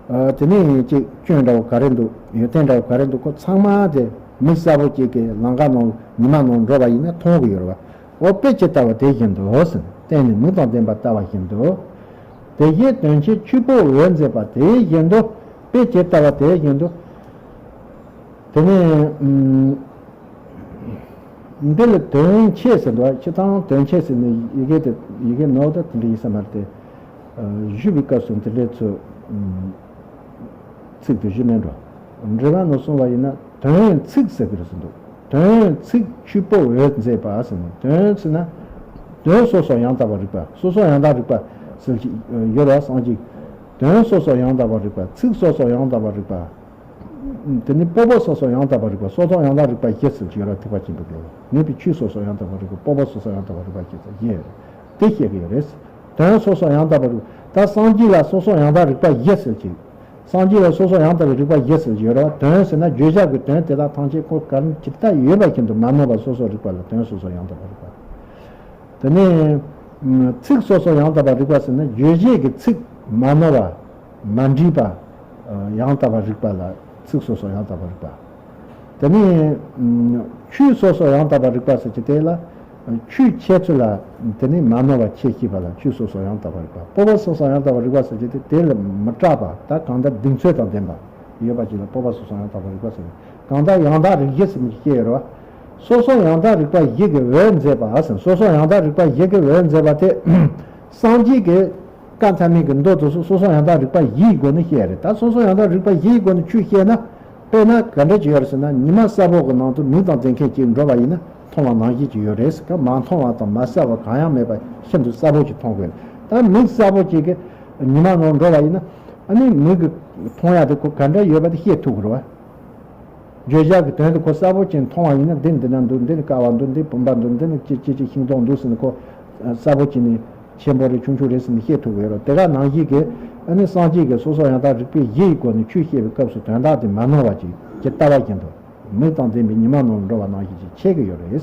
ཨ། དེ་ནས་ཅིག་སྐྱོན་འདྲ་བོ་ག་རེ་འདུག་ཡོན་ཏན་འདྲ་བོ་ག་རེ་འདུག་ཁོ་ཚང་མ་དེ་མིག་གསལ་པོ་ཅིག་གིས་ལམ་ཁ་ནང་ཉི་མ་ནང་འགྲོ་བ་ཡིན་ན་མཐོང་གི་ཡོད་རེད་བ། འོ་དཔེ་ཇི་ལྟ་བ་དེ་བཞིན་དུ་ཟེར། བརྟེན་ནས་མིག་དང་ལྡན་པ་ལྟ་བ་བཞིན་དུ། དེ་བཞིན་དོན་ཆེན་ཆུ་སྤོ་འོད་མཛད་པ་དེ་བཞིན་དུ། དཔེ་ཇི་ལྟ་བ་དེ་བཞིན་དུ། དེ་ནས་ཨུམ། འདི་ལ་དོན་ཆེ་ཟེར་འདུག་སྤྱིར་བཏང་དོན་ཆེ་ཟེར་ནས་ཡི་གེ་དེ་ཡི་གེ་ནོར་ད་དེ་འདྲ་ཡིན་ས་མ་རེད་དེ། ཨ། ཞུ་བའི་སྐབས་སུ་འདི་འདྲའི་ཚུལ་ཨུམ། ཚིག་དེ་ཞུ་ནས་འགྲོ། འགྲེལ་པ་ནང་གསུངས་པ་ཡིན་ན་དོན་ཚིག་ཟེར་གྱི་རེད་ཟེར་འདུག་དོན་ཚིག་ཆུ་སྤོ་འོད་མཛད་པ་ཟེར་ནས་དོན་ཟེར་ན། དོན་སོ་སོ་ཡང་དག་པར་རིག་པ། སོ་སོ་ཡང་དག་རིག་པ་ཟེར་གྱི་ཡོད་ར་སངས་རྒྱས། དོན་སོ་སོ་ཡང་དག་པར་རིག་པ། ཚིག་སོ་སོ་ཡང་དག་པར་རིག་པ། དེ་ནི་སྤོབས་པ་སོ་སོ་ཡང་དག་པར་རིག་པ། སོ་སོ་ཡང་དག་རིག་པ་བཞི་ཟེར་གྱི་ཡོད་ར་ཐེག་པ་ཆེན་པོའི་སྐབས་ལ་ནུས་པའི་ཆོས་སོ་སོ་ཡང་དག་པར་རིག་པ། སྤོབས་པ་སོ་སོ་ཡང་དག་པར་རིག་པ་བཞི་ཟེར་བཞི་ཡོད་རེད། དེ་བཤད་ཀྱི་ཡོད་རེད། དོན་སོ་སོ་ཡང་དག་པར་རིག་པ། ད་སངས་རྒྱས་ལ་སོ་སོ་ཡང་དག་རིག་པ་བཞི་ཟེར་གྱི། སངས་རྒྱས་ལ་སོ་སོ་ཡང་དག་པའི་རིག་པ་བཞི་ཟེར་གྱི་ཡོད་རེད་བ། དོན་ཟེར་ན་བརྗོད་བྱ་གི་དོན་དེ་དག་ཐམས་ཅད་ཁོ་ག་རེ་ཇི་ལྟར་ཡོད་པ་བཞིན་དུ་མ་ནོར་བར་སོ་སོར་རིག་པ་ལ་དོན་སོ་སོ་ཡང་དག་པར་རིག་པ། དེ་ནས་ཚིག་སོ་སོ་ཡང་དག་པར་རིག་པ་ཟེར་ན་རྗོད་བྱེད་ཀྱི་ཚིག་མ་ནོར་བ་མ་འདྲིས་པ་ཡང་དག་པར་རིག་པ་ལ་ཚིག་སོ་སོ་ཡང་དག་པར་རིག་པ། དེ་ནས་ཆོས་སོ་སོ་ཡང་དག་པར་རིག་པ་ཟེར་གྱི་དེ་ལ་ཆོས་འཆད་ཚུལ་ལ་དེ་ནས་མ་ནོར་བ་འཆད་ཤེས་པ་ལ་ཆོས་སོ་སོ་ཡང་དག་པར་རིག་པ། སྤོབས་པ་སོ་སོ་ཡང་དག་པར་རིག་པ་ཟེར་གྱི་དེ་དེ་ལ་མི་སྐྲག་པ་ད་གང་ལྟར་གདེང་ཚོད་དང་ལྡན་པ་ཡོད་པ་ཅིག་ལ་སྤོབས་པ་སོ་སོ་ཡང་དག་པར་རིག་པ་ཟེར། གང་ལྟར་ཡང་དག་རིག་བཞི་ཟེར་མི་ཞིག་སྐྱེས་ཡོད་རེད་བ། སོ་སོ་ཡང་དག་རིག་པ་བཞི་གི་འོད་མཛད་པ་ཟེར། སོ་སོ་ཡང་དག་རིག་པ་བཞི་གི་འོད་མཛད་པ་དེ་སངས་རྒྱས་ཀྱི་བཀའ་མཐའ་མའི་གི་མདོ་དེ་ཚོ་སོ་སོ་ཡང་དག་རིག་པ་བཞིའི་སྒོ་ནས་བཤད་རེད། ད་སོ་སོ་ཡང་དག་རིག་པ་བཞིའི་སྒོ་ནས་ཆོས་བཤད་ན་དཔེར་ན་ག་འདྲ་ཅིག་ཡོད་རེད་ཟེར་ན་ཉི་མ་གསལ་པོ་གི་ནང་དུ་མིག་དང་ལྡན་མཁན་ཅིག་འགྲོ་བ་ཡིན་ན་མཐོང་བ་ནང་བཞིན་ཅིག་ཡོད་རེད་ཟེར་ག་མ་མཐོང་བ་དང་མ་གསལ་བ་གང་ཡང་མེད་པ་ཤིན་ཏུ་གསལ་པོ་ཅིག་མཐོང་དགོས། ད་མིག་གསལ་པོ་ཅིག་གི་ཉི་མ་ནང་འགྲོ་བ་ཡིན་ན་ཨ་ནི་མིག་གི་མཐོང་ཡ་དེ་ཁོ་ག་འདྲ་ཡོད་པ་དེ་ཤེས་ཐུབ་དགོས་རེད་བ། བརྗོད་བྱ་གི་དོན་དེ་ཁོ་གསལ་པོ་ཅིག་མཐོང་བ་ཡིན་ན་འདི་འདི་ན་འདུག་འདི་ནི་ཀ་བ་འདུག་འདི་ནི་བུམ་པ་འདུག་འདི་ནི་ཅི་ཅི་ཅི་ཤིང་སྡོང་འདུག་ཟེར་ནས་ཁོ་གསལ་པོ་ཅིག་ནི་ཆེན་པོ་རེད་ཆུང་ཆུང་རེད་ཟེར་ནས་ཤེས་ཐུབ་ཀྱི་ཡོད་རེད། དེ་ག་ནང་བཞིན་གྱི་ཨ་ནི་སངས་རྒྱས་ཀྱི་སོ་སོ་ཡང་དག་རིག་པའི་གཞི་ཡི་སྒོ་ནས་ཆོས་བཤད་པའི་སྐབས་སུ་དོན་དག་དེ་མ་ནོར་བ་ཅིག་ཇི་ལྟ་བ་བཞིན་དུ་མིག་དང་ལྡན་པའི་ཉི་མ་ནང་འགྲོ་བ་ནང་བཞིན་ཅིག་འཆད་ཀྱི་ཡོད་རེད།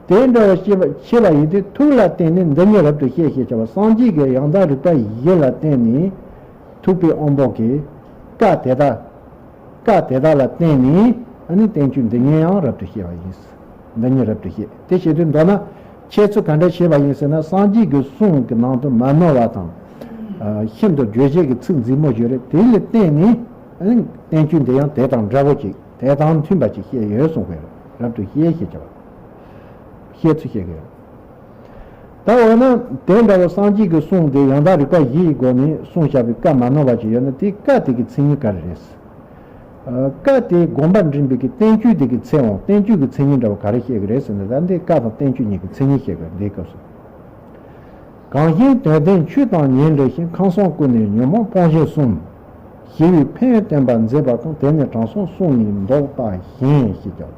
དེ་རེད། དེ་འདྲ་བ་ཤེས་པ་ཤེས་པ་ཡིན་དུས་ཐུགས་ལ་བརྟེན་ནས་འདི་ཉིད་རབ་ཏུ་ཤེས་ཞེས་བྱ་བ་སངས་རྒྱས་ཀྱི་ཡང་དག་རིག་པ་བཞི་ལ་བརྟེན་ནས་ཐུབ་པའི་དབང་པོ་གིས་བཀའ་དེ་དག་བཀའ་དེ་དག་ལ་བརྟེན་ནས་ཨ་ནི་བསྟན་བཅོས་འདི་ཉིད་ཡང་རབ་ཏུ་ཤེས་པ་ཡིན། འདི་ཉིད་རབ་ཏུ་ཤེས། དེ་བྱེད་དུས་མདོར་ན་འཆད་ཚུལ་ག་འདྲ་བྱེད་པ་ཡིན་ཟེར་ན་སངས་རྒྱས་ཀྱི་གསུང་གི་ནང་དུ་མ་ནོར་བ་དང་། ཤིན་ཏུ་བརྗོད་བྱེད་ཀྱི་ཚིག་མཛེས་མོ་ཞིག་རེད། དེ་ལ་བརྟེན་ནས་ཨ་ནི་བསྟན་བཅོས་འདི་ཡང་དེ་དང་འདྲ་བོ་ཅིག་དེ་དང་མཐུན་པ་ཅིག་བཤད་ཡོད་གསུངས་པས་རབ་ཏུ་ཤེས་ཞེས་བྱ་བ། བཤད་ཚུལ་བཤད་ཀྱི་ཡོད། ད་འོ་ན་དེ་འདྲ་བ་སངས་རྒྱས་ཀྱི་གསུང་དེ་ཡང་དག་རིག་པ་བཞི་ཡི་སྒོ་ནས་གསུངས་བཞག་པའི་བཀའ་མ་ནོར་བ་ཅིག་ཡོད་ན་དེའི་བཀའ་དེ་གི་མཚན་ཉིད་ག་རེ་རེད། བཀའ་དེ་དགོངས་པ་འདྲེན་པའི་གི་བསྟན་བཅོས་དེ་གི་ཚེ་འོང་བསྟན་བཅོས་ཀྱི་མཚན་ཉིད་འདྲ་བ་ག་རེ་བཤད་ཀྱི་རེད་ཟེར་ན་ད་འདི་བཀའ་དང་བསྟན་བཅོས་གཉིས་ཀྱི་མཚན་ཉིད་བཤད་ཀྱི་རེད་འདིའི་སྐབས་སུ། གང་ཞིག་དོན་ལྡན་ཆོས་དང་ཉེར་འབྲེལ་ཞིང་། ཁམས་གསུམ་ཀུན་ནས་ཉོན་མོངས་སྤོང་བྱེད་གསུམ། ཞི་བའི་ཕན་ཡོན་བསྟན་པ་མཛད་པ་གང་། དེ་ནི་དྲང་སྲོང་གསུམ་ཡིན་འདོགས་པ་བཞིན་ཞེས་ཀྱང་།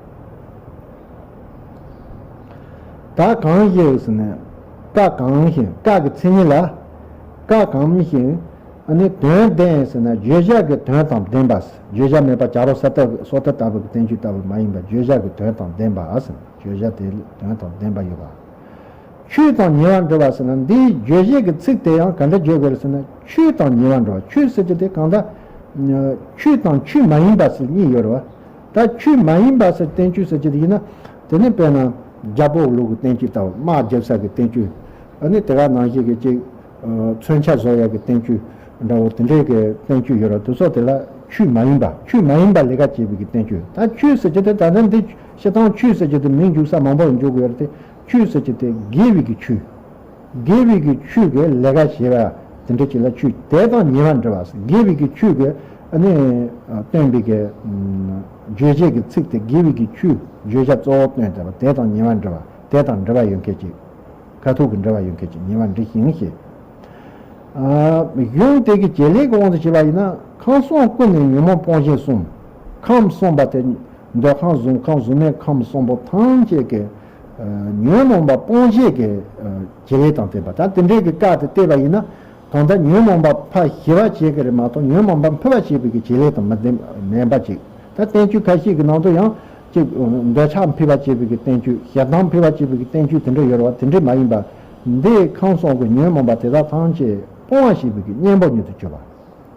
ད་གང་ཞིག་ཟེར་ན། བཀའ་གང་ཞིག་བཀའ་གི་མཚན་ཉིད་ལ། བཀའ་གང་ཞིག་ཨ་ནི་དོན་ལྡན་ཟེར་ན་བརྗོད་བྱ་གི་དོན་དང་ལྡན་པ། བརྗོད་བྱ་མེད་པ་བྱ་རོག་ས་ཏ་སོ་ཏ་ལྟ་བུ་གི་བསྟན་བཅོས་ལྟ་བུ་མ་ཡིན་པ་བརྗོད་བྱ་གི་དོན་དང་ལྡན་པ་ཟེར་ན་བརྗོད་བྱ་དེ་དོན་དང་ལྡན་པ་ཡོད་པ། ཆོས་དང་ཉེ་བར་འབྲེལ་བ་ཟེར་ན་འདིའི་བརྗོད་བྱེད་ཀྱི་ཚིག་དེ་ཡང་ག་འདྲ་བརྗོད་དགོས་རེད་ཟེར་ན་ཆོས་དང་ཉེ་བར་འབྲེལ་བ། ཆོས་ཟེར་གྱི་དེ་གང་ལྟར་ཆོས་དང་ཆོས་མ་ཡིན་པ་ཟེར་གཉིས་ཡོད་རེད་བ། ད་ཆོས་མ་ཡིན་པ་ཟེར་བསྟན་བཅོས་ཟེར་གྱི་དེ་ཡིན་ན། དེ་ནི་དཔེར་ན་རྒྱལ་པོ་ལུགས་ཀྱི་བསྟན་བཅོས་ལྟ་བུ། དམག་རྒྱབ་ས་གི་བསྟན་བཅོས། ཨ་ནི་དེ་ག་ནང་བཞིན་གྱི་ཅིག་ཨ་མཚོན་ཆ་བཟོ་ཡག་གི་བསྟན་བཅོས་འདྲ་བོ། དེ་འདྲའི་གི་བསྟན་བཅོས་ཡོད་ར། དེ་ཚོ་དེ་ལ་ཆོས་མ་ཡིན་པ། ཆོས་མ་ཡིན་པ་ལས་ཀ་བྱེད་པའི་གི་བསྟན་བཅོས། ད་ཆོས་ཟེར་གྱི་དེ་ད་ལྟ་འདི་སྤྱིར་བཏང་ཆོས་ཟེར་གྱི་དེ་མིང་འཇུག་ས་མང་པོ་འཇུག་དགོས་ཡོད་རེད་དེ། ཆོས་ཟེར་གྱི་དེ་དགེ་བའི་གི་ཆོས། དགེ་བའི་གི་ཆོས་ཀྱི་ལས་ཀ་བྱེད་པ་དེ་འདྲ་ཅིག་ལ་ཆོས། དད་དང་ཉེ་བར་འབྲེལ་བ། དགེ་བའི་གི་ཆོས་ཀྱི་ཨ་ནི་སྟོན་པའི་གི་བརྗོད་བྱའི་གི་ཚིག་དེ། དགེ་བའི་གི་ཆོས་བརྗོད་བྱ་གཙོ་བོ་སྟོན་བསྡད་པ། དད་དང་ཉེ་བར་འབྲེལ་བ། དད་དང་འབྲེལ་བ་ཡོད་མཁན་ཅིག་ཁ་ཐུག་གི་འབྲེལ་བ་ཡོད་མཁན་ཅིག་ཉེ་བར་འབྲེལ་ཞིང་ཞེས། ཨ་གཞུང་དེ་གི་བྱེད་ལས་ཀྱི་དབང་དུ་བྱས་པ་ཡིན་ན། ཁམས་གསུམ་ཀུན་ནས་ཉོན་མོངས་སྤོང་བྱེད་གསུམ། ཁམས་གསུམ་པ་དེ་འདོད་ཁམས་གཟུགས་ཁམས་གཟུགས་མེད་ཁམས་གསུམ་པོ་ཐམས་ཅད་ཀྱི་ཨ་ཉོན་མོངས་པ་སྤོང་བྱེད་ཀྱི་ཨ་བྱེད་ལས་དང་ལྡན་པ། ད་དེ་འདྲའི་གི་བཀའ་དེ་བལྟས་པ་ཡིན་ན། གང་ལྟར་ཉོན་མོངས་པ་ཕར་ཞི་བ་བྱེད་ཀྱི་རེད་མ་གཏོགས། ཉོན་མོངས་པ་འཕེལ་བ་བྱེད་པའི་གི་བྱེད་ལས་དང་མི་ལྡན་མིན་པ་ཅིག་ད་བསྟན་བཅོས་ཁ་ཤས་ཀྱི་ནང་དུ་ཡང་ཅིག་འདོད་ཆགས་འཕེལ་བ་བྱེད་པའི་གི་བསྟན་བཅོས། ཞེ་སྡང་འཕེལ་བ་བྱེད་པའི་གི་བསྟན་བཅོས་དེ་འདྲ་ཡོད་རེད་བ། དེ་འདྲ་མ་ཡིན་པ། འདི་ཁམས་གསུམ་གྱི་ཉོན་མོངས་པ་དེ་དག་ཐམས་ཅད་སྤོང་བ་བྱེད་པའི་གི་གཉེན་པོ་ཉིད་དུ་གྱུར་པ།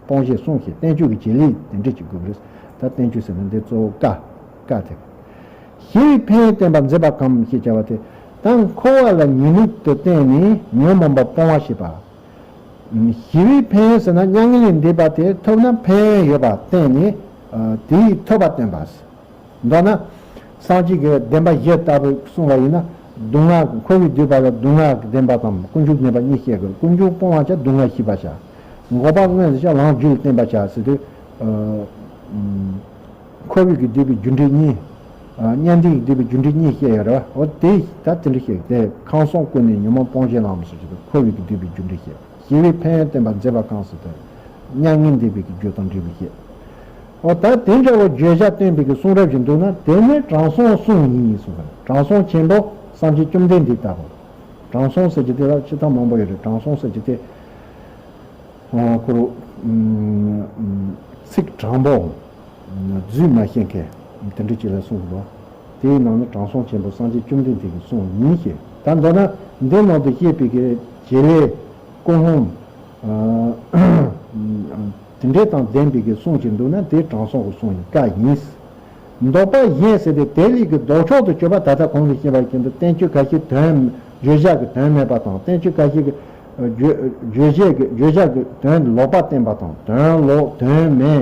སྤོང་བྱེད་གསུམ་ཞེས་བསྟན་བཅོས་ཀྱི་བྱེད་ལས་དེ་འདྲ་ཅིག་དགོས་པ་རེད། ད་བསྟན་བཅོས་ཟེར་ན་འདི་གཙོ་བོ་བཀའ། བཀའ་དེ། ཞི་བའི་ཕན་ཡོན་བསྟན་པ་མཛད་པ་གང་ཞེས་བྱ་བ་དེ། ད་འཁོར་བ་ལ་ཉེས་དམིགས་དུ་བསྟན་ནས་ཉོན་མོངས་པ་སྤོང་བ་བྱེད་པ། ཞི་བའི་ཕན་ཡོན་ཟེར་ན། མྱ་ངན་ལས་འདས་པ་དེ་ཐོབ་ན་ཕན་ཡོན་ཡོད་པ་བསྟན་ནས་ཨ་དེའི་ཐོབ་པ་བསྟན་པ། མདོར་ན་སངས་རྒྱས་ཀྱི་བདེན་པ་བཞི་ལྟ་བུ་གསུངས་པ་ཡིན་ན། སྡུག་བསྔལ། འཁོར་བའི་སྡུག་པ་ལ་སྡུག་བསྔལ་གྱི་བདེན་པ་དང་། ཀུན་འབྱུང་ནད་པ་གཉིས་བཤད་དགོས། ཀུན་འབྱུང་སྤོང་བར་བྱ། སྡུག་བསྔལ་ཞི་བར་བྱ། འགོག་པ་མངོན་དུ་བྱ། ལམ་རྒྱུད་ལ་བརྟེན་པར་བྱ་ཟེར་དུས། ཨ་ཨ་འཁོར་བའི་གི་སྡུག་པའི་རྒྱུ་འབྲས་གཉིས། ཨ་གཉེན་སྡེ་གི་སྡུག་པའི་རྒྱུ་འབྲས་གཉིས་བཤད་ཡོད་རེད་བ། འོ་དེ་ད་དེ་འདྲ་བཤད། དེ་ཁམས་གསུམ་ཀུན་ནས་ཉོན་མོངས་སྤོང་བྱེད་ལམ་ཟེར་གྱི་འདུག་འཁོར་བའི་གི་སྡུག་པའི་རྒྱུ་འབྲས་བཤད། ཞི་བའི་ཕན་ཡོན་བསྟན་པ་མཛད་པ་གང་ཟེར་དུས། མྱ་ངན་འདས་པའི་གི་རྒྱུ་དང་འབྲས་བུ་བཤད། འོ་ད་དེ་འདྲ་བོ་བརྗོད་བྱ་སྟོན་པའི་གི་གསུང་རབ་ཅིག་འདུག་ན། དེ་ནི་དྲང་སྲོང་གསུང་ཡིན་གསུངས་པ། དྲང་སྲོང་ཆེན་པོ་སངས་རྒྱས་བཅོམ་ལྡན་འདས་ལྟ་བུ། དྲང་སྲོང་ཟེར་གྱི་དེ་ལ་ཕྱི་ཐག་མང་པོ་ཡོད་རེད། དྲང་སྲོང་ཟེར་གྱི་དེ། ཨ་ཁོ་རང་ཚིག་དྲང་པོ། རྫུན་མ་བཤད་མཁན་དེ་འདྲ་ཅིག་ལ་གསུངས་འདུག་དེའི་ནང་ནས་དྲང་སྲོང་ཆེན་པོ་སངས་རྒྱས་བཅོམ་ལྡན་འདས་ཀྱི་གསུང་ཡིན་ཞེས། ད་མདོར་ན་འདི་ནང་དུ་བཤད་པའི་གི་བྱེད་ལས་ཀུན་སློང་ཨ་དེ་འདྲ་དང་ལྡན་པའི་གི་གསུང་ཅིག་འདུག་ན། དེ་དྲང་སྲོང་གི་གསུང་ཡིན། བཀའ་ཡིན། ལྡོག་པ་གཞན་ཟེར་ཏེ་དེ་ལས་ཀྱི་ལྡོག་ཕྱོགས་སུ་གྱུར་པ། ད་ལྟ་གོང་དུ་བཤད་པ་བཞིན་དུ་བསྟན་བཅོས་ཁ་ཤས་དོན་བརྗོད་བྱ་གི་དོན་མེད་པ་དང་། བསྟན་བཅོས་ཁ་ཤས་ཀྱི་བརྗོད་བརྗོད་བྱེད་ཀྱི་བརྗོད་བྱ་གི་དོན་ལོག་པ་བསྟན་པ་དང་། དོན་ལོག་དོན་མེད་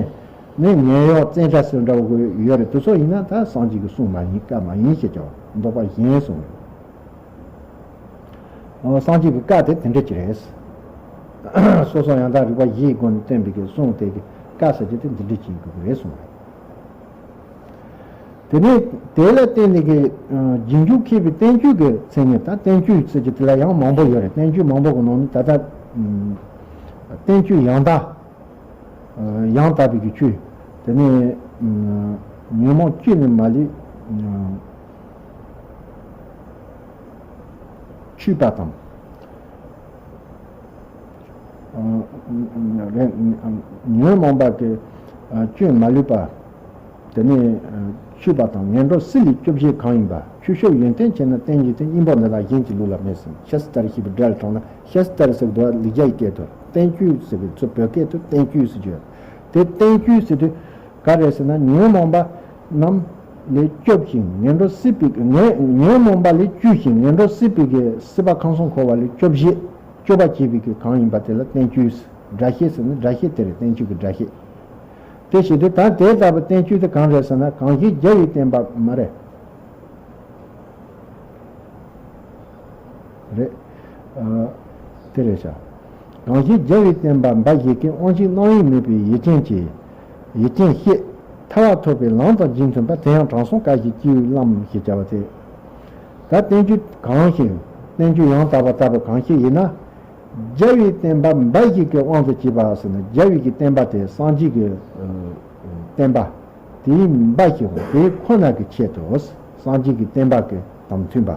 ནི་ཉེ་གཡོག་བཙན་དྲག་ཟེར་འདྲ་བོ་ཡོད་རེད། དེ་ཚོ་ཡིན་ན་ད་སངས་རྒྱས་ཀྱི་གསུང་མ་ཡིན། བཀའ་མ་ཡིན་ཞེས་བྱ་བ། ལྡོག་པ་གཞན་གསུངས་ཡོད། འོ་སངས་རྒྱས་ཀྱི་བཀའ་དེ་དེ་འདྲ་ཅིག་རེད། སོ་སོ་ཡང་དག་རིག་པ་བཞིའི་སྒོ་ནས་སྟོན་པའི་གི་གསུང་དེ་གི་བཀའ་ཟེར་རྒྱུ་དེ་འདི་འདྲ་ཅིག་ཡིན་དགོས་ཀྱི་རེད་གསུངས་པ་རེད། དེ་ནས་དེ་ལ་བརྟེན་ནས་གི་རྗེས་འཇུག་མཁས་པའི་བསྟན་བཅོས་ཀྱི་མཚན་ཉིད། ད་བསྟན་བཅོས་ཟེར་རྒྱུ་དེ་ལ་ཡང་མང་པོ་ཡོད་རེད། བསྟན་བཅོས་མང་པོ་གི་ནང་ནས་ད་ལྟ་བསྟན་བཅོས་ཡང་དག་ཡང་དག་པའི་གི་ཆོས། དེ་ནས་ཉོན་མོངས་བཅུད་ནས་མ་ལུས་ཆུད་པ་དང་། ཉོན་མོངས་པ་གི་བཅུད་མ་ལུས་པ། དེ་ནས་ཆུད་པ་དང་། ངན་འགྲོ་སྲིད་ལས་སྐྱོབ་བྱེད་གང་ཡིན་པ། ཆོས་སྐྱོབ་ཡོན་ཏན་ཆེ་ན་བསྟན་བཅོས་ཏེ། སྙིང་པོ་འདི་དག་གཞན་གྱི་ལུགས་ལ་མེད་ཟེར། ཤ་སྟ་རི་ཞེས་པའི་སྒྲ་ལ་དྲངས་ན། ཤ་སྟ་རི་ཟེར་བ་ལེགས་སྦྱར་གྱི་སྐད་དུ། བསྟན་བཅོས་ཟེར་བའི་ཚུལ་བོད་སྐད་དུ་བསྟན་བཅོས་ཟེར་གྱི་ཡོད། དེ་བསྟན་བཅོས་ཟེར་དུས་ག་རེ་ཟེར་ན། ཉོན་མོངས་པ་རྣམས་ལས་སྐྱོབ་ཅིང་ངན་འགྲོ་སྲིད་པའི་ངན་ཉོན་མོངས་པ་ལས་བཅོས་ཤིང་ངན་འགྲོ་སྲིད་པའི་གི་སྲིད་པ་ཁམས་གསུམ་འཁོར་བ་ལས་སྐྱོབ་བྱེད། སྐྱོབ་པ་བྱེད་པའི་གི་གང་ཡིན་པ་དེ་ལ་བསྟན་བཅོས། སྒྲ་བཤད་ཟེར་ན་སྒྲ་བཤད་དེ་རེད། བསྟན་བཅོས་ཀྱི་སྒྲ་བཤད། དེ་བྱེད་དུས་ད་དེ་ལྟ་བུ་བསྟན་བཅོས་དེ་གང་རེད་ཟེར་ན། གང་ཞིག་རྒྱལ་བའི་བསྟན་པ་མ་རེད། རེད། ཨ་དེ་རེད་ཤག་གང་ཞིག་རྒྱལ་བའི་བསྟན་པ་འབའ་ཞིག་གིས། དབང་ཕྱུག་རྣམ་གཡེང་མེད་པའི་ཡིད་ཅན་གྱི། ཡིད་ཅན་བསྐྱེད། ཐར་པ་ཐོབ་པའི་ལམ་དང་རྗེས་མཐུན་པ། དེ་ཡང་དྲང་སྲོང་བཀའ་བཞིན་སྐྱེ་བོའི་ལམ་ཞེས་བྱ་བ་སྟེ། ད་བསྟན་བཅོས་གང་ཞིག་བསྟན་བཅོས་ཡང་དག་པ་ལྟ་བུ་གང་ཞིག་ཡིན་ན། རྒྱལ་བའི་བསྟན་པ་འབའ་ཞིག་གི་དབང་དུ་བྱས་པ་ཟེར་ན། རྒྱལ་བའི་གི་བསྟན་པ་དེ་སངས་རྒྱས་ཀྱི་ཨ་བསྟན་པ་དེའི་འབའ་ཞིག་དེ་ཁོ་ན་གི་ཆེད་དུ། སངས་རྒྱས་ཀྱི་བསྟན་པ་གི་དང་མཐུན་པ་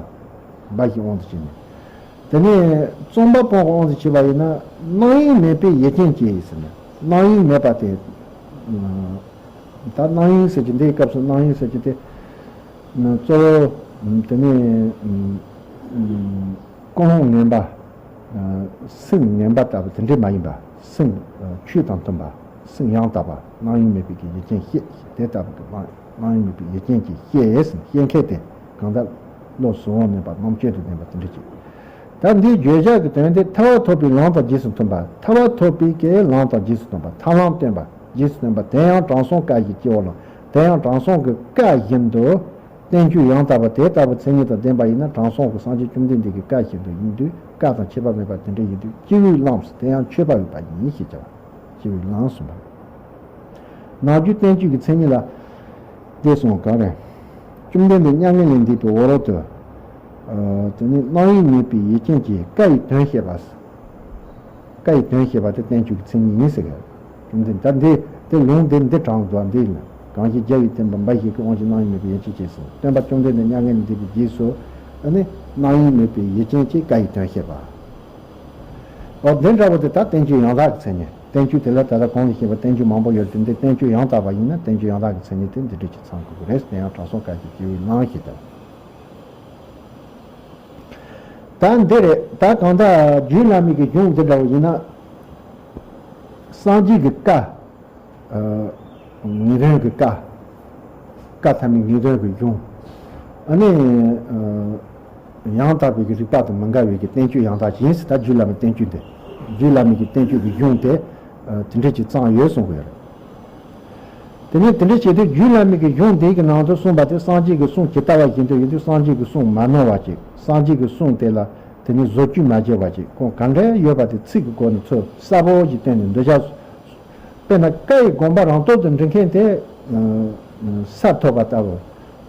འབའ་ཞིག་དབང་དུ་བྱས་ནས། དེ་ནས་རྩོམ་པ་པོ་གི་དབང་དུ་བྱས་པ་ཡིན་ན། རྣམ་གཡེང་མེད་པའི་ཡིད་ཅན་གྱི་ཟེར་ན། རྣམ་གཡེང་མེད་པ་དེ། ད་རྣམ་གཡེང་ཟེར་གྱི་འདིའི་སྐབས་སུ་རྣམ་གཡེང་ཟེར་གྱི་དེ། གཙོ་བོ་དེ་ནས་ཀུན་སློང་ངན་པ། སེམས་ངན་པ་ལྟ་བུ་དེ་འདྲས་མ་ཡིན་པ། སེམས་ཆོས་དང་མཐུན་པ། སེམས་ཡང་དག་པ་སྣང་ཡུལ་མེད་པའི་གི་ཡུལ་ཅན་ཤེས། དེ་ལྟ་བུ་གི་སྣང་སྣང་ཡུལ་མེད་པའི་ཡུལ་ཅན་གྱི་ཤེས་ཟེར། ཤེས་མཁན་དེ་གང་ལྟར་བློ་གཟུ་བོར་གནས་པ་རྣམ་དཔྱོད་དང་ལྡན་པ་དེ་འདྲ་ཅིག་ད་འདིའི་བརྗོད་བྱ་གི་དོན་དེ་ཐར་པ་ཐོབ་པའི་ལམ་དང་རྗེས་སུ་མཐུན་པ། ཐར་པ་ཐོབ་པའི་གི་ལམ་དང་རྗེས་སུ་མཐུན་པ། ཐར་ལམ་སྟོན་པ། རྗེས་སུ་སྟོན་པ། དེ་ཡང་དྲང་སྲོང་བཀའ་བཞིན་སྐྱེ་བོ་ལ། དེ་ཡང་དྲང་སྲོང་གི་བཀའ་བཞིན་དུ་བསྟན་བཅོས་ཡང་དག་པ་དེ་ལྟ་བུ་མཚན་ཉིད་དང་ལྡན་པ་ཡིན་ན། དྲང་སྲོང་གི་སངས་རྒྱས་བཅོམ་ལྡན་འདས་ཀྱི་བཀའ་བཞིན་དུ་ཡིན་དུས། བཀའ་དང་ཁྱད་པར་མེད་པ་དེ་འདྲ་ཡིན་དུས། སྐྱེ་བོའི་ལམ་ཟེར། དེ་ཡང་མཆོད་པ་འོས་པ་ཡིན་ཞེས་བྱ་བ། སྐྱེ་བོའི་ལམ་གསུངས་པ་རེད། ནམ་རྒྱུན་བསྟན་བཅོས་ཀྱི་མཚན་ཉིད་ལ་འདི་གསུངས། གང་རེད། བཅོམ་ལྡན་འདས་མྱ་ངན་ལས་འདས་པའི་འོག་རོལ་དུ། ཨ། དེ་ནི་སྣང་ཡུལ་མེད་པའི་ཡུལ་ཅན་གྱི་བཀའ་ཡི་དོན་བཤད་པ། བཀའ་ཡི་དོན་བཤད་པ་དེ་བསྟན་བཅོས་ཀྱི་མཚན་ཉིད་ཡིན་ཟེར་གི། བཅོམ་ལྡན་འདས་ད་འདི་དེ་ལུང་འདི་འདི་དྲངས་འདུག་འདི་ཡིན། གང་ཞིག་རྒྱལ་བའི་བསྟན་པ་འབའ་ཞིག་གི། དབང་ཕྱུག་སྣང་ཡུལ་མེད་པའི་ཡུལ་ཅན་གྱི་ཟེར། སྟོན་པ་བཅོམ་ལྡན་འདས་མྱ་ངན་ལས་འདས་པའི་རྗེས་སུ། ཨ་ནི་སྣང་ཡུལ་མེད་པའི་ཡུལ་ཅན་གྱི་བཀའ་ཡི་དོན་བཤད་པ། འོ་འདི་འདྲ་བོ་དེ་ད་བསྟན་བཅོས་ཡང་དག་གི་མཚན་ཉིད། བསྟན་བཅོས་དེ་ལ་ད་ལྟ་གོང་དུ་བཤད་པ་བསྟན་བཅོས་མང་པོ་ཡོད་དེ། འདི་བསྟན་བཅོས་ཡང་དག་པ་ཡིན་ན་བསྟན་བཅོས་ཡང་དག་གི་མཚན་ཉིད་དེ་འདི་འདྲ་ཅིག་ཚང་དགོས་ཀྱི་རེད། དེ་ཡང་དྲང་སྲོང་བཀའ་བཞིན་སྐྱེ་བོའི་ལམ་ཞེས་བྱ་བ། ད་འདི་རེད། ད་གང་ལྟར་རྒྱུད་བླ་མའི་གི་གཞུང་འདི་འདྲ་བོ་ཡིན་ན། སངས་རྒྱས་ཀྱི་བཀའ། ཨ། ངེས་དོན་གྱི་བཀའ། བཀའ་ཐ་མའི་ངེས་དོན་གྱི་གཞུང་། ཨ་ནི། ཨ། ཡང་དག་པའི་གི་རིགས་པ་དང་མི་འགལ་བའི་གི་བསྟན་བཅོས་ཡང་དག་ཅིག་ཡིན་ཟེར། ད་རྒྱུད་བླ་མའི་བསྟན་བཅོས་འདི། རྒྱུད་བླ་མའི་གི་བསྟན་བཅོས་ཀྱི་གཞུང་དེ། ཨ། དེ་འདྲ་ཅིག་ཚང་ཡོད་གསུང་གི་ཡོད་རེད། དེ་ནས་དེ་འདྲ་བྱས་ཏེ་རྒྱུད་བླ་མའི་གི་གཞུང་དེ་གི་ནང་དུ་གསུངས་པ་དེ་སངས་རྒྱས་ཀྱི་གསུང་ཇི་ལྟ་བ་བཞིན་དུ་ཡིན་དུས། སངས་རྒྱས་ཀྱི་གསུང་མ་ནོར་བ་ཅིག་སངས་རྒྱས་ཀྱི་གསུང་དེ་ལ་དེ་ནས་བཟོ་བཅོས་མ་བྱས་པ་ཅིག་ཁོང་ག་འདྲ་ཡོད་པ་དེ་ཚིག་གི་སྒོ་ནས་ཚུར་གསལ་པོ་ཞིག་བསྟན་ནས་འདོད་ཆགས། དཔེར་ན་བཀའ་ཡི་དགོངས་པ་རང་སྟོབས་དུ་འདྲེན་མཁན་དེ། ཨ། ས་ཐོབ་པ་ལྟ་བུ།